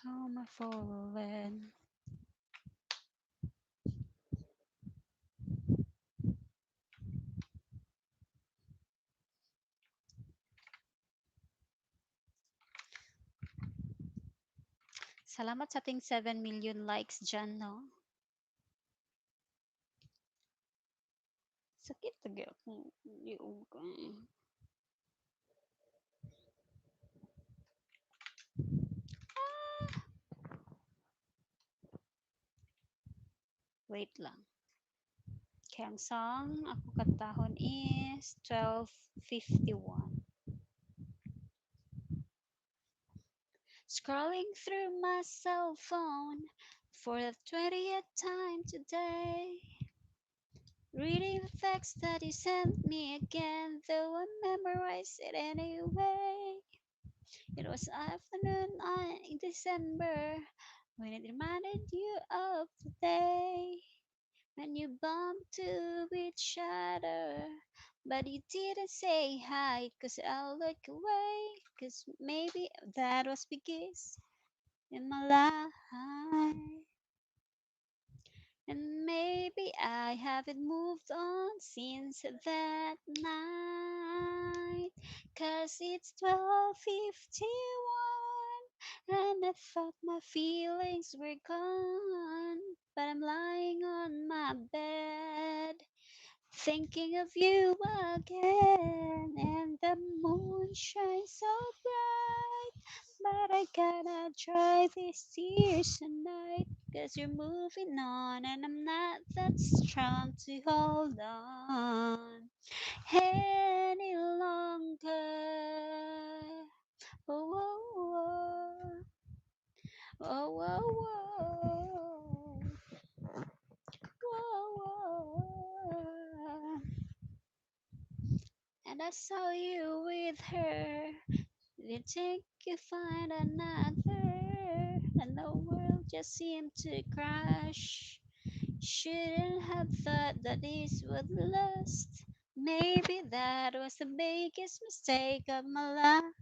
How am I falling? Salamat sa ating 7 million likes dyan, no? Sakit lagi akong liog. Wait lang. Kaya ang song ako kantahon is 12:51. Scrolling through my cell phone for the 20th time today. Reading the text that you sent me again, though I memorized it anyway. It was afternoon in December when it reminded you of the day when you bumped to each other. But you didn't say hi, 'cause I look away. 'Cause maybe that was because in my life. And maybe I haven't moved on since that night. 'Cause it's 12:51 and I thought my feelings were gone. But I'm lying on my bed thinking of you again, and the moon shines so bright. But I gotta dry these tears tonight, 'cause you're moving on, and I'm not that strong to hold on any longer. Oh, oh, oh, oh, oh, oh, oh, oh. And I saw you with her. Didn't think you'd find another. And the world just seemed to crash. Shouldn't have thought that this would last. Maybe that was the biggest mistake of my life.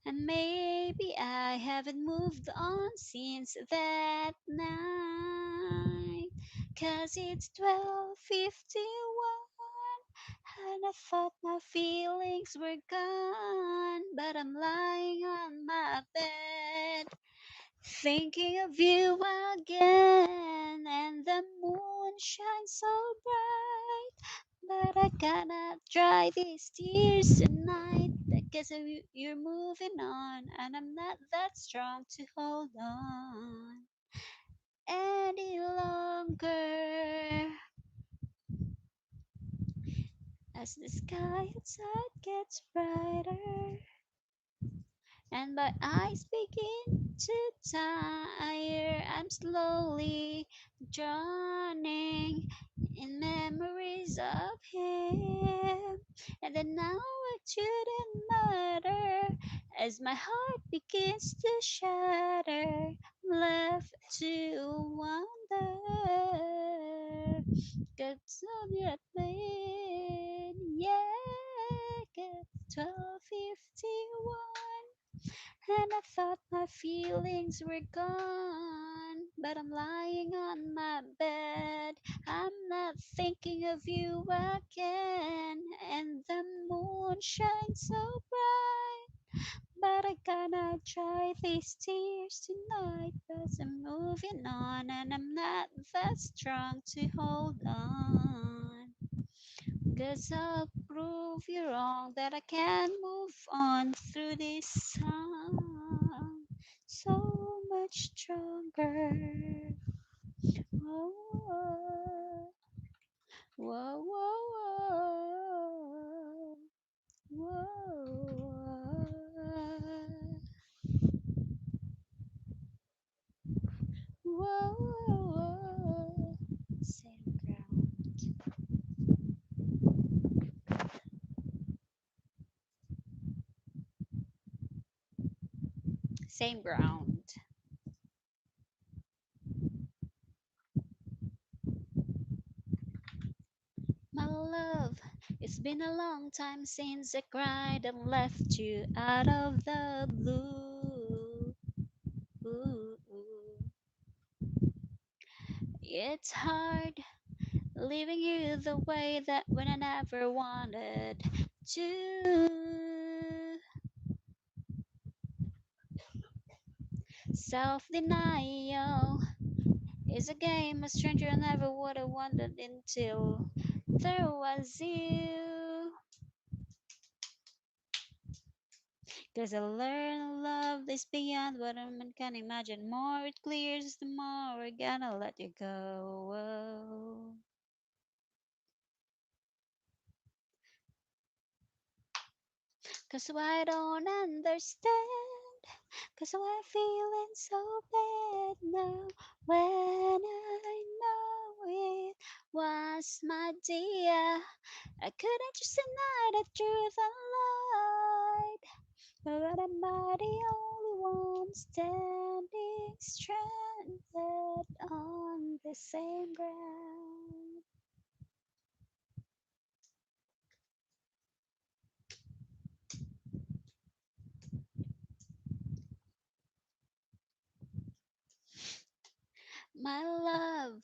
And maybe I haven't moved on since that night. 'Cause it's 12:51 And I thought my feelings were gone, but I'm lying on my bed, thinking of you again, and the moon shines so bright. But I cannot dry these tears tonight because of you, you're moving on, and I'm not that strong to hold on any longer. As the sky outside gets brighter, and my eyes begin to tire, I'm slowly drowning in memories of him. And then now it shouldn't matter as my heart begins to shatter. I'm left to wonder. Cause yet yeah, 12:51. And I thought my feelings were gone, but I'm lying on my bed. I'm not thinking of you again, and the moon shines so bright. But I gonna dry these tears tonight, 'cause I'm moving on and I'm not that strong to hold on. 'Cause I'll prove you wrong that I can move on through this song so much stronger. Whoa, whoa, whoa, whoa, whoa, whoa. Same ground. Same ground. My love, it's been a long time since I cried and left you out of the blue. It's hard leaving you the way that when I never wanted to. Self denial is a game a stranger never would have wandered until there was you. 'Cause I learned love is beyond what a man can imagine. More it clears, the more we're gonna let you go. 'Cause I don't understand. 'Cause I'm feeling so bad now. When I know it was my dear. I couldn't just deny the truth and lied. But I'm not the only one standing stranded on the same ground. My love,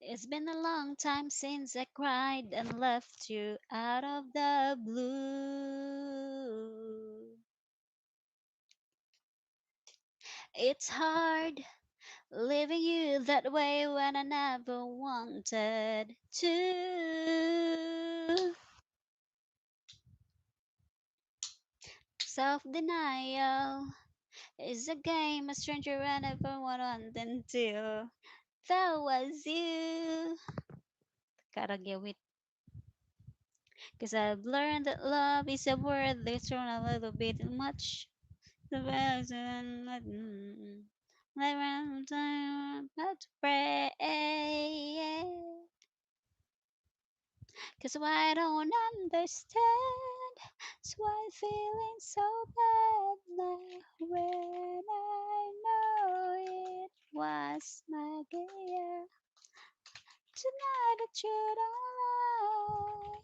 it's been a long time since I cried and left you out of the blue. It's hard leaving you that way when I never wanted to. Self denial is a game a stranger I never wanted until that was you. Karagyawit. 'Cause I've learned that love is a word that's thrown a little bit much. The best and about to pray. 'Cause I don't understand. That's why I'm feeling so bad now. When I know it was my gear. Tonight I should lie.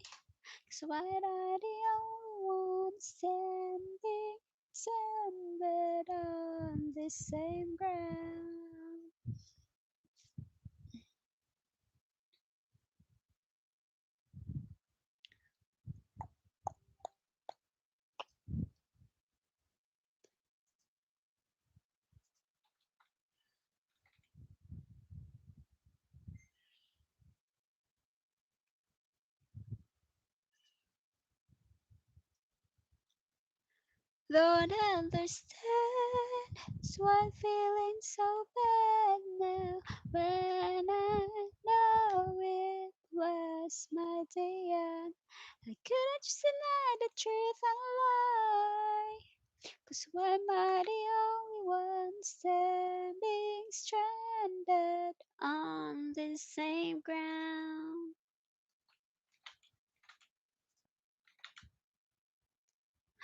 'Cause why am I the only one standing, stranded on the same ground? Don't understand. It's why I'm feeling so bad now when I know it was my day and I couldn't just deny the truth and lie. 'Cause why am I the only one standing stranded on the same ground?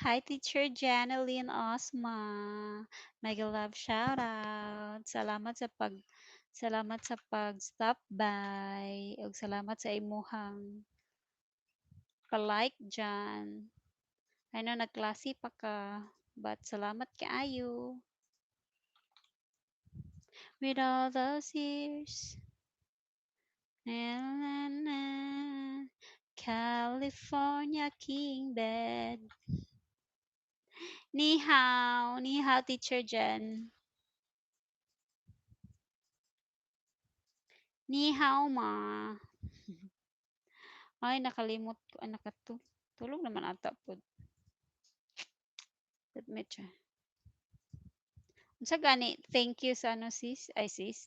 Hi, Teacher Janeline Osma. Mega love shout out. Salamat sa pag stop by ug salamat sa imuhang pa-like dyan. I know nagklase pa ka, but salamat kaayo. With all those years. Na, na, na, California king bed. Ni hao, ni hao, Teacher Jen. Ni hao ma. Ay, nakalimot ko. Ay, tulog naman ata po. Let me try. Unsa gani? Thank you sa ano sis? Ay sis.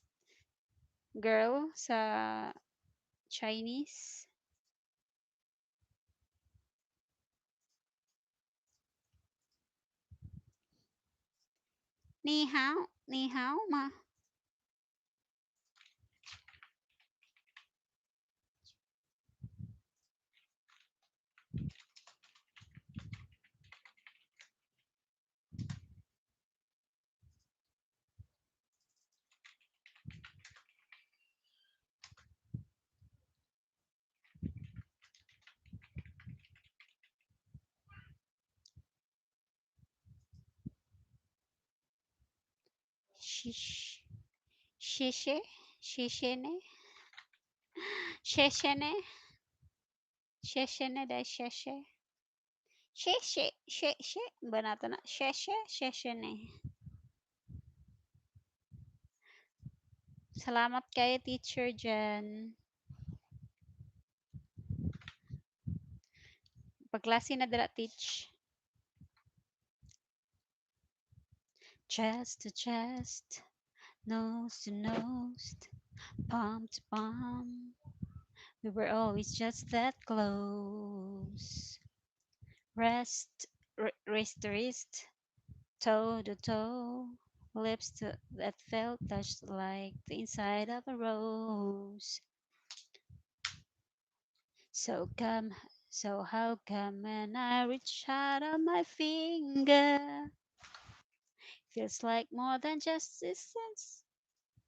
Girl sa Chinese. Ni hao. Ni hao ma. Shish. Shishe. Shishene. Sheshene. Sheshene dai sheshe. Sheshe. Sheshe. Ba nato na? Sheshe. Sheshene. Salamat kay Teacher Jen. Pagklase na dira, teach. Chest to chest, nose to nose, palm to palm. We were always just that close. Rest, wrist to wrist, toe to toe, lips to that felt touched like the inside of a rose. So come, so how come when I reach out of my finger, feels like more than just distance,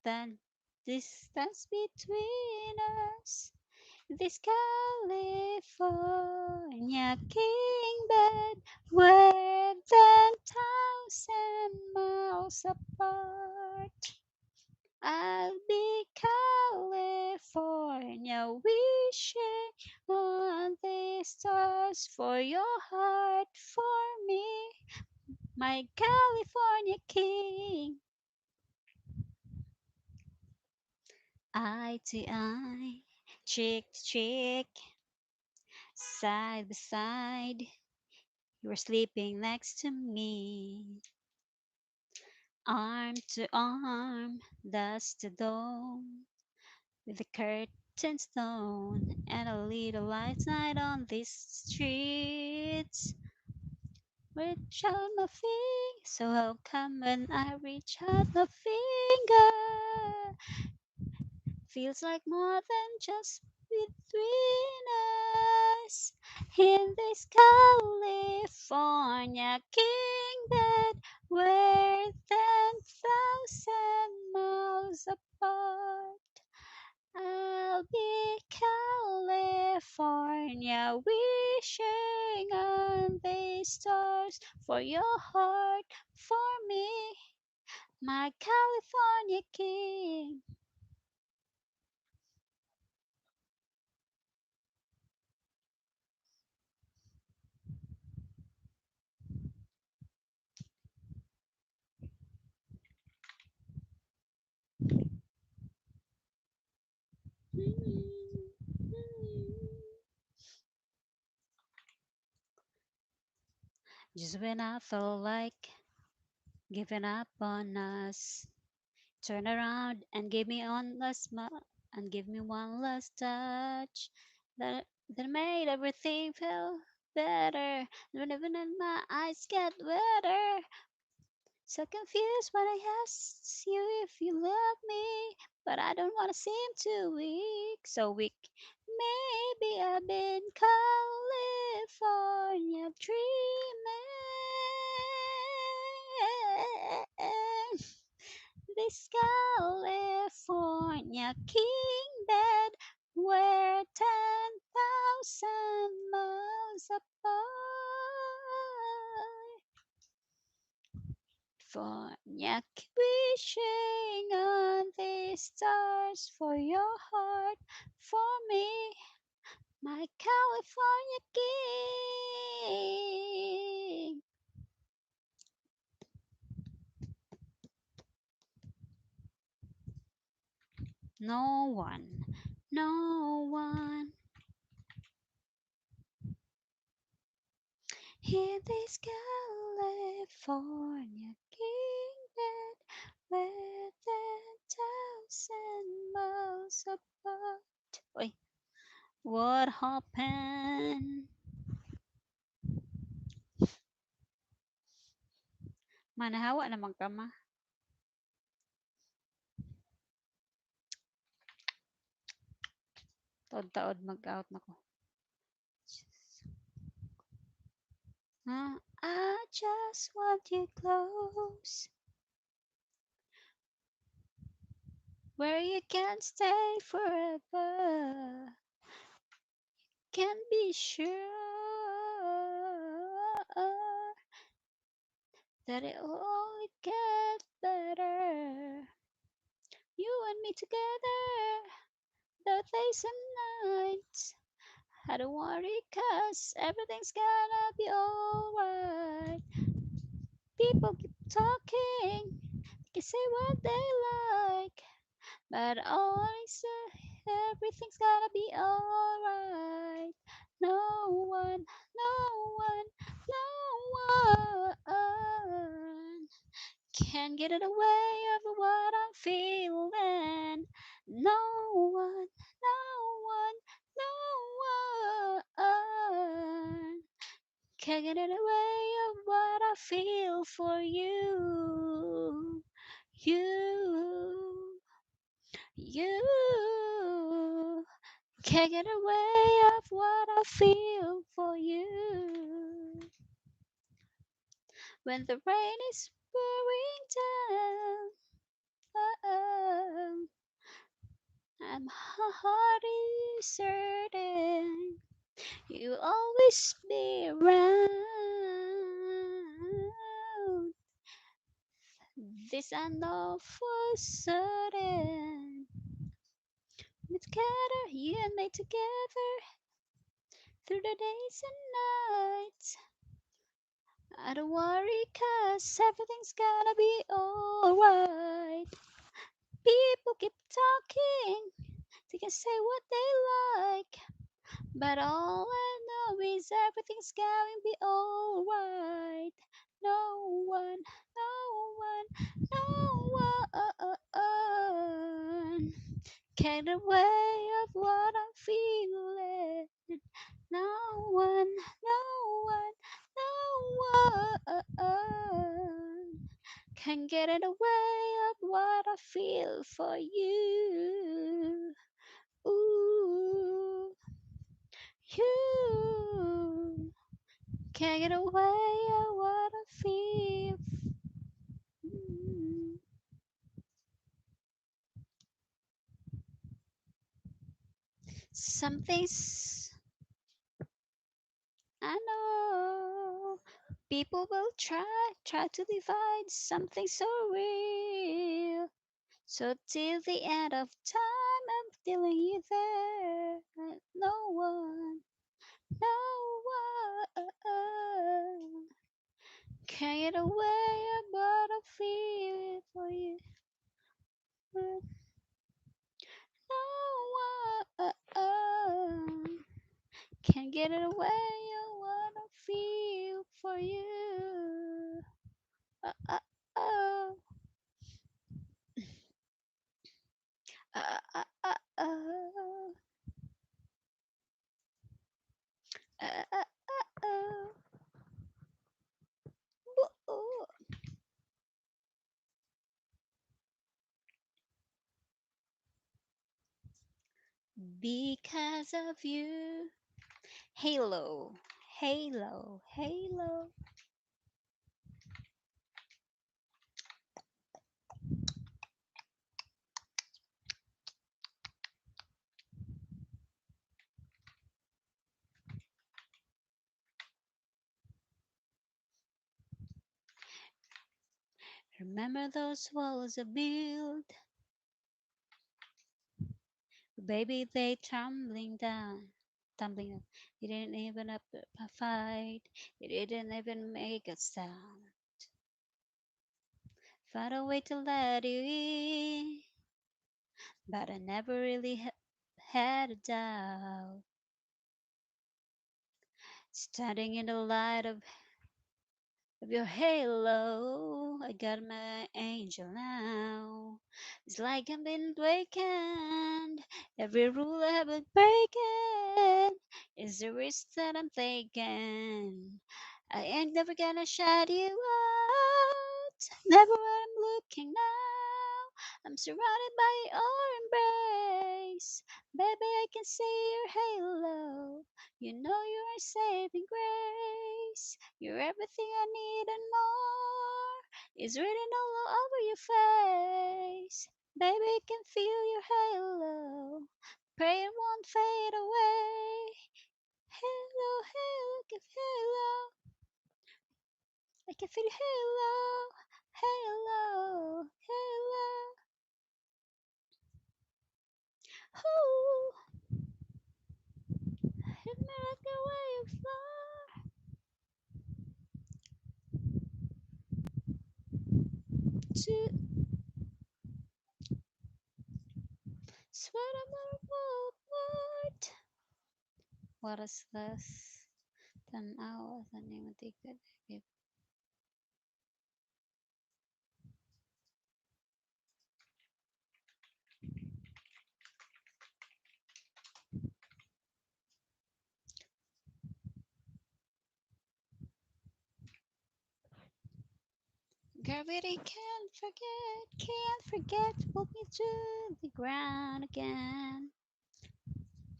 than distance between us. This California king bed, we're 10,000 miles apart. I'll be California wishing on the stars for your heart, for me, my California king. Eye to eye, cheek to cheek, side by side. You were sleeping next to me, arm to arm, dust to dawn, with the curtains down and a little light night on these streets. Reach out my finger, so how come when I reach out my finger, feels like more than just between us. In this California king bed, we're 10,000 miles apart. I'll be California wishing on the stars for your heart, for me, my California king. Just when I felt like giving up on us, turn around and give me one last smile and give me one last touch that made everything feel better. And even when my eyes get wetter, so confused when I ask you if you love me, but I don't wanna seem too weak, so weak. Maybe I've been California dreaming. This California king bed, we're 10,000 miles apart. California wishing on the stars for your heart, for me, my California king. No one, no one in this California king bed, we're 10,000 miles apart. Wait, what happened? Manahawa naman ka ma. Taod-taod mag-out na ko. Huh? I just want you close, where you can stay forever. Can be sure that it'll only get better. You and me together, the days and nights. I don't worry, 'cause everything's gonna be alright. People keep talking, they can say what they like, but all I say, everything's gonna be alright. No one, no one, no one can get in the way of what I'm feeling. No one, no one, no one can get in the way of what I feel for you. You can't get away of what I feel for you. When the rain is pouring down, oh, and my heart is hurting, you always be around. This I know for certain. We together, you and me together, through the days and nights. I don't worry, 'cause everything's gonna be alright. People keep talking, they can say what they like, but all I know is everything's going to be alright. No one, no one, no one can get away of what I'm feeling. No one, no one, no one can get in the way of what I feel for you. Ooh, you can't get away of what I feel. Some things I know. People will try to divide something so real. So till the end of time, I'm feeling you there. No one, no one can get away, but I feel it for you. No one can get away what I feel for you. Because of you. Halo. Halo. Halo. Remember those walls I built? Baby, they tumbling down. Tumbling down. You didn't even up a fight. You didn't even make a sound. Found a way to let you in, but I never really had a doubt. Standing in the light of your halo, I got my angel now. It's like I've been wakened. Every rule I have been breaking is the risk that I'm taking. I ain't never gonna shut you out. Never when I'm looking now. I'm surrounded by your embrace. Baby, I can see your halo. You know you are saving grace. You're everything I need and more. It's written all over your face. Baby, I can feel your halo. Pray it won't fade away. Halo, halo, give halo. I can feel your halo. Halo, halo. Ooh, hit me like a wave fly to sweat on my what? What is this? Tanawa sa nimo ticket. Gravity can't forget, pulled me to the ground again.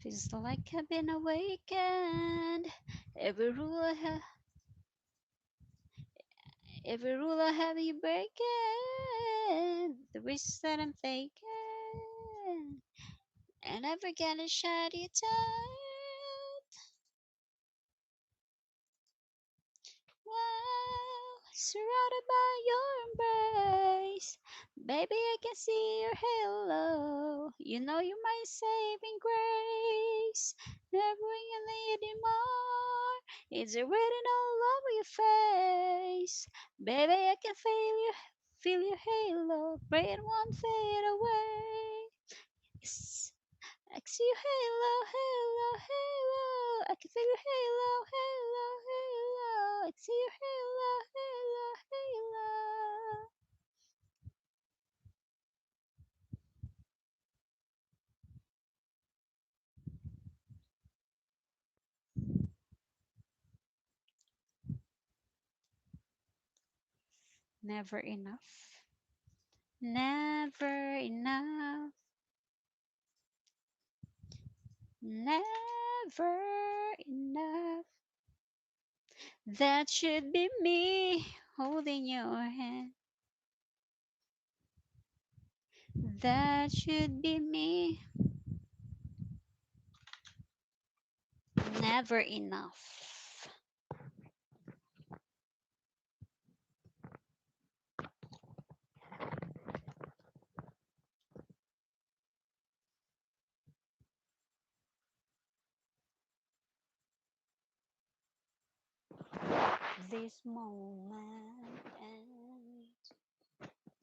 Feels like I've been awakened. Every rule I have, every rule I have you breaking. The risks that I'm taking, and never gonna shut you down. Wow, surrounded by your embrace. Baby, I can see your halo. You know you're my saving grace. Never you need it more. It's written all over your face. Baby, I can feel your halo. Pray it won't fade away. Yes. I can see your halo, halo, halo. I can feel your halo, halo, halo. I can see your halo, halo, halo. Never enough. Never enough. Never enough. That should be me holding your hand. That should be me. Never enough. This moment and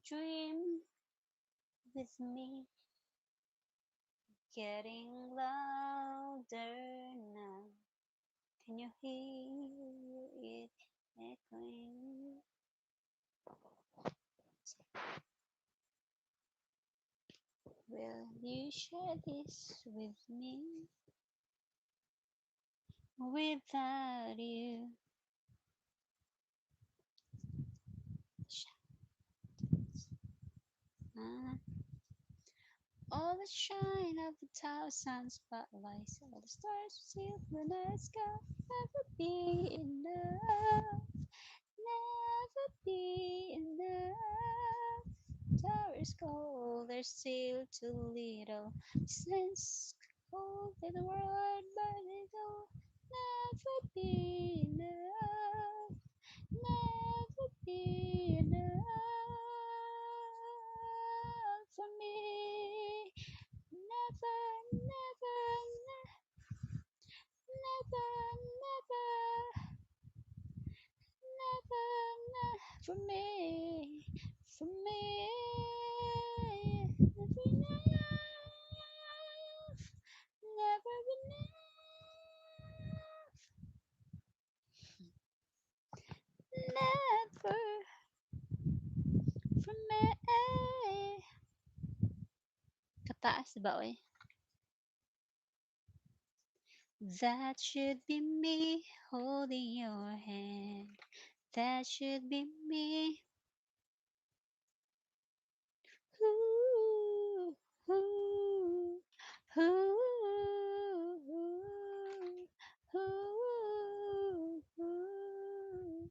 dream with me, getting louder now. Can you hear it echoing? Will you share this with me? Without you, All the shine of a thousand spotlights, all the stars we see the night sky, never be enough, never be enough. Tower's cold, there's still too little sense cold in the world, but it'll never be enough, never be enough for me. Never, never, never, never, never, never for me, for me. Never enough, never enough, never for me. Kataas ba, oy? That should be me holding your hand. That should be me. Ooh, ooh, ooh, ooh, ooh.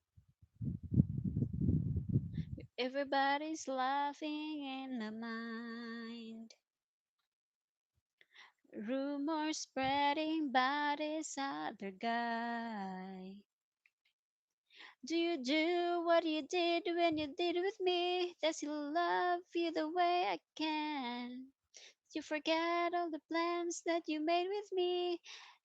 Everybody's laughing in my mind. Rumors spreading about this other guy. Do you do what you did when you did with me? Does he love you the way I can? You forget all the plans that you made with me.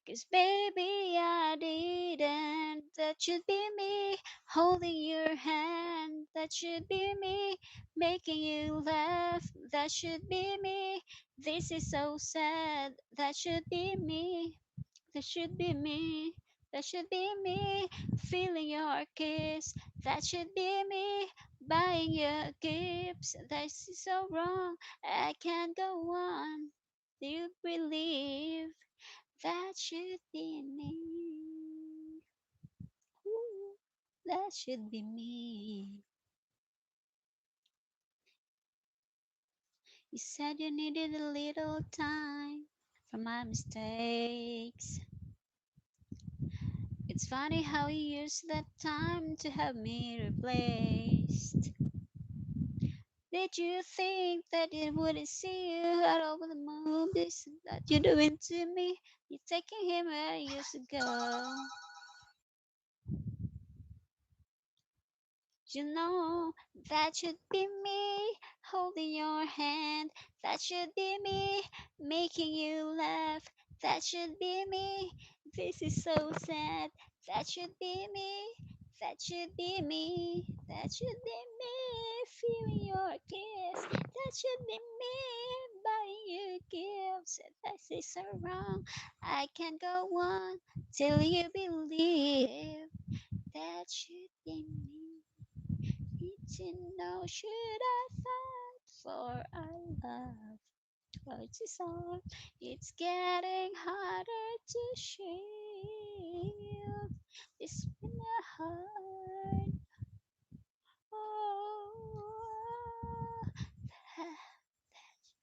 'Cause baby, I didn't. That should be me holding your hand. That should be me making you laugh. That should be me. This is so sad. That should be me. That should be me. That should be me feeling your kiss. That should be me buying your gifts. This is so wrong. I can't go on. Do you believe that should be me? Ooh, that should be me. You said you needed a little time for my mistakes. It's funny how you used that time to have me replaced. Did you think that it wouldn't see you at all with the movies that you're doing to me? You're taking him where you used to go. You know, that should be me holding your hand. That should be me making you laugh. That should be me. This is so sad. That should be me. That should be me. That should be me feeling your kiss. That should be me buying you gifts. This is so wrong. I can't go on till you believe. That should be me. Need to know, should I fight for our love? Oh, it's all. It's getting harder to shield this in the heart. Oh,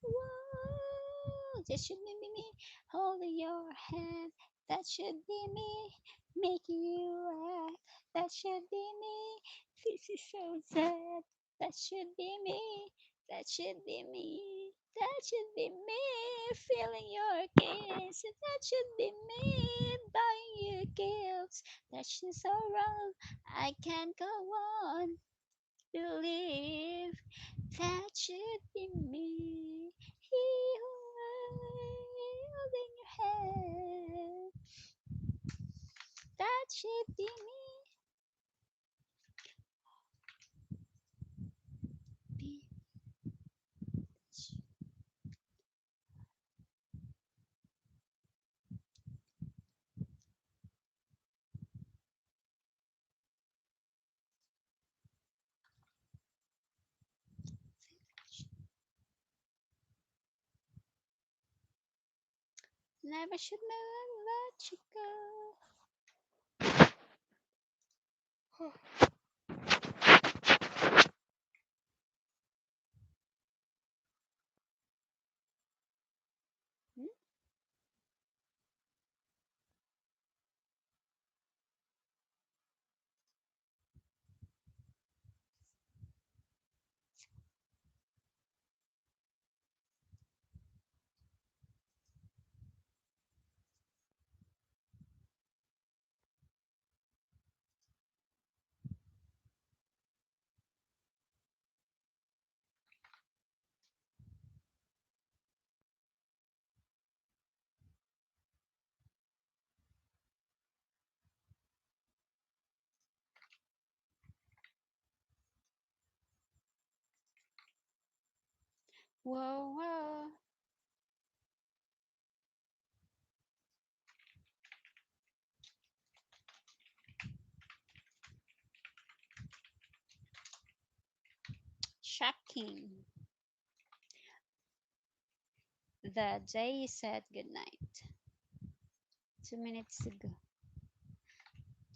whoa, that should be me holding your hand. That should be me making you laugh. That should be me. This is so sad. That should be me. That should be me. That should be me feeling your kiss. That should be me buying you gifts. That shit's so wrong. I can't go on. Believe that should be me. He holding your hand. That should be me. Bitch. Never should never let you go. Whoa. Shocking. The day you said goodnight. 2 minutes to go.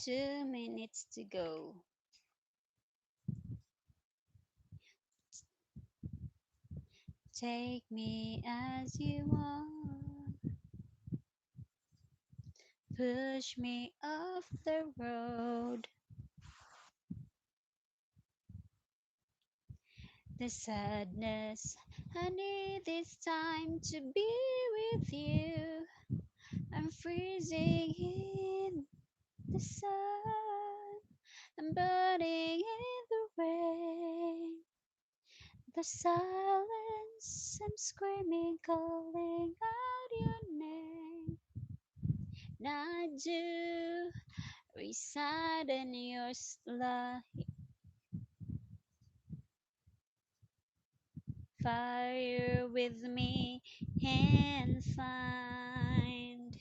2 minutes to go. Take me as you are. Push me off the road. The sadness, I need this time to be with you. I'm freezing in the sun. I'm burning in the rain. The silence, I'm screaming, calling out your name. And I do reside in your light. Fire with me and find.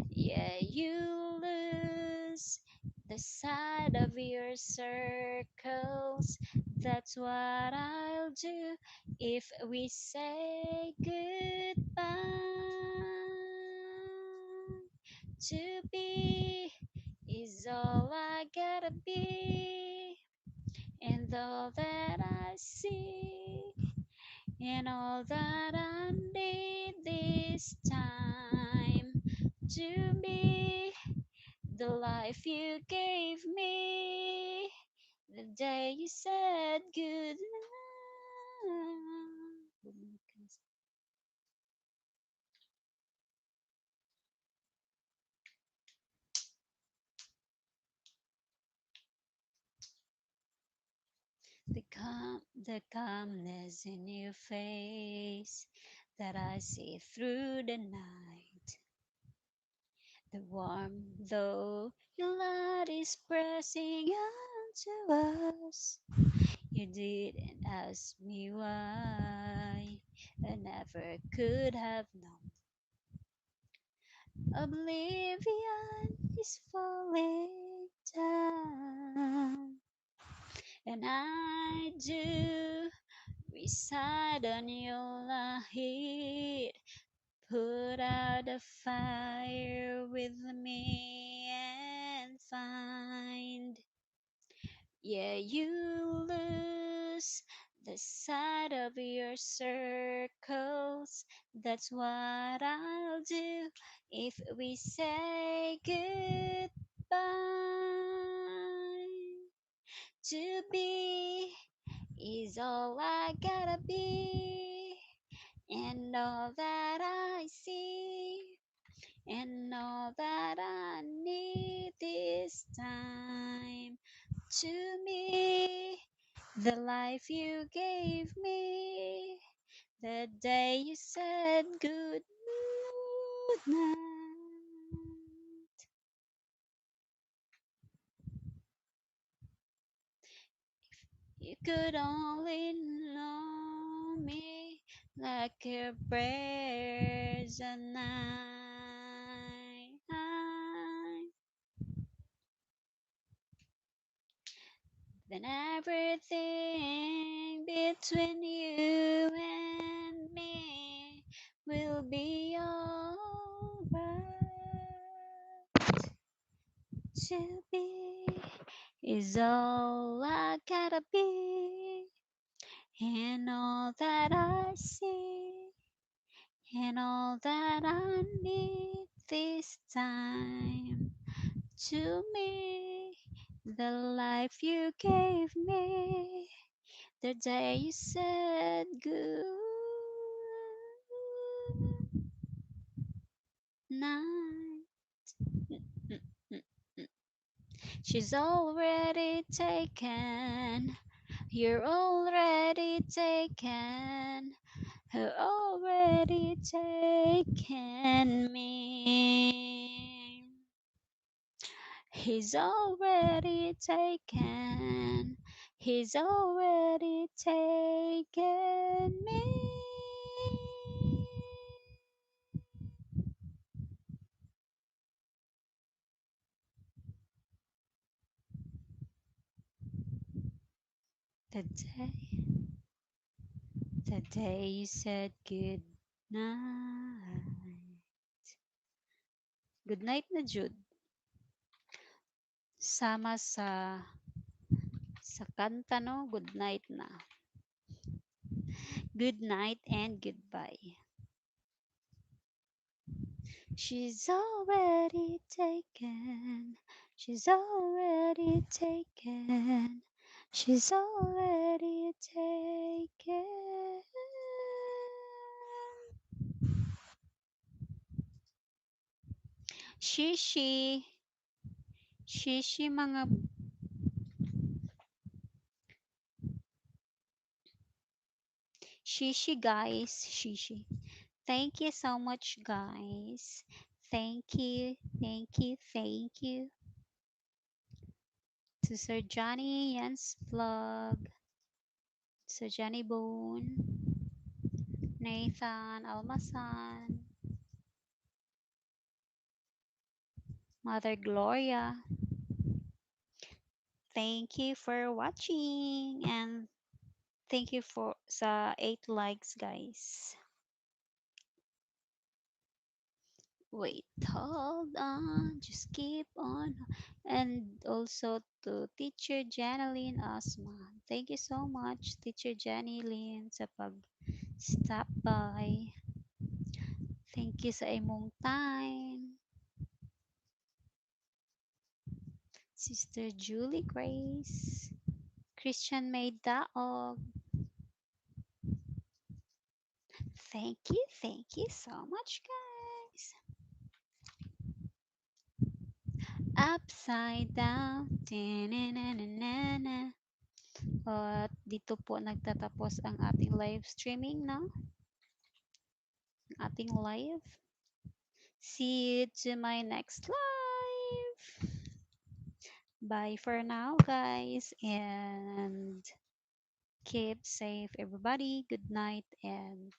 Yeah, you lose the side of your circles. That's what I'll do if we say goodbye. To be is all I gotta be, and all that I see, and all that I need this time to be the life you gave me the day you said good night. The calmness in your face that I see through the night. The warm though your light is pressing onto us. You didn't ask me why. I never could have known. Oblivion is falling down. And I do reside on your light. Put out a fire with me and find. Yeah, you lose the side of your circles. That's what I'll do if we say goodbye. To be is all I gotta be, and all that I see, and all that I need this time. To me, the life you gave me, the day you said good night. You could only know me like your prayers at night. Then everything between you and me will be alright. To be is all I gotta be, and all that I see, and all that I need this time. To me, the life you gave me, the day you said good night. She's already taken. You're already taken. Her already taken me. He's already taken. He's already taken me. The day you said good night. Good night na jud. Sama sa kanta, no, good night na. Good night and goodbye. She's already taken. She's already taken. She's already taken. Shishi. Shishi mga shishi guys. Shishi. Thank you so much, guys. Thank you, thank you, thank you to Sir Johnny Jens Vlog, Sir Johnny Bone, Nathan Almasan, Mother Gloria. Thank you for watching and thank you for sa 8 likes, guys. Wait, hold on, just keep on. And also to Teacher Janeline Osman. Thank you so much, Teacher Janeline, sa pag stop by. Thank you sa imong time. Sister Julie Grace, Christian Maid Daog. Thank you so much, guys. Upside down. Tinananana. At dito po nagtatapos ang ating live streaming, no? Ang ating live. See you to my next live. Bye for now, guys. And keep safe, everybody. Good night and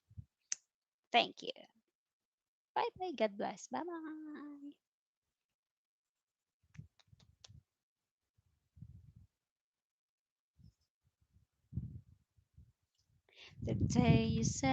thank you. Bye bye. God bless. Bye bye. The day you said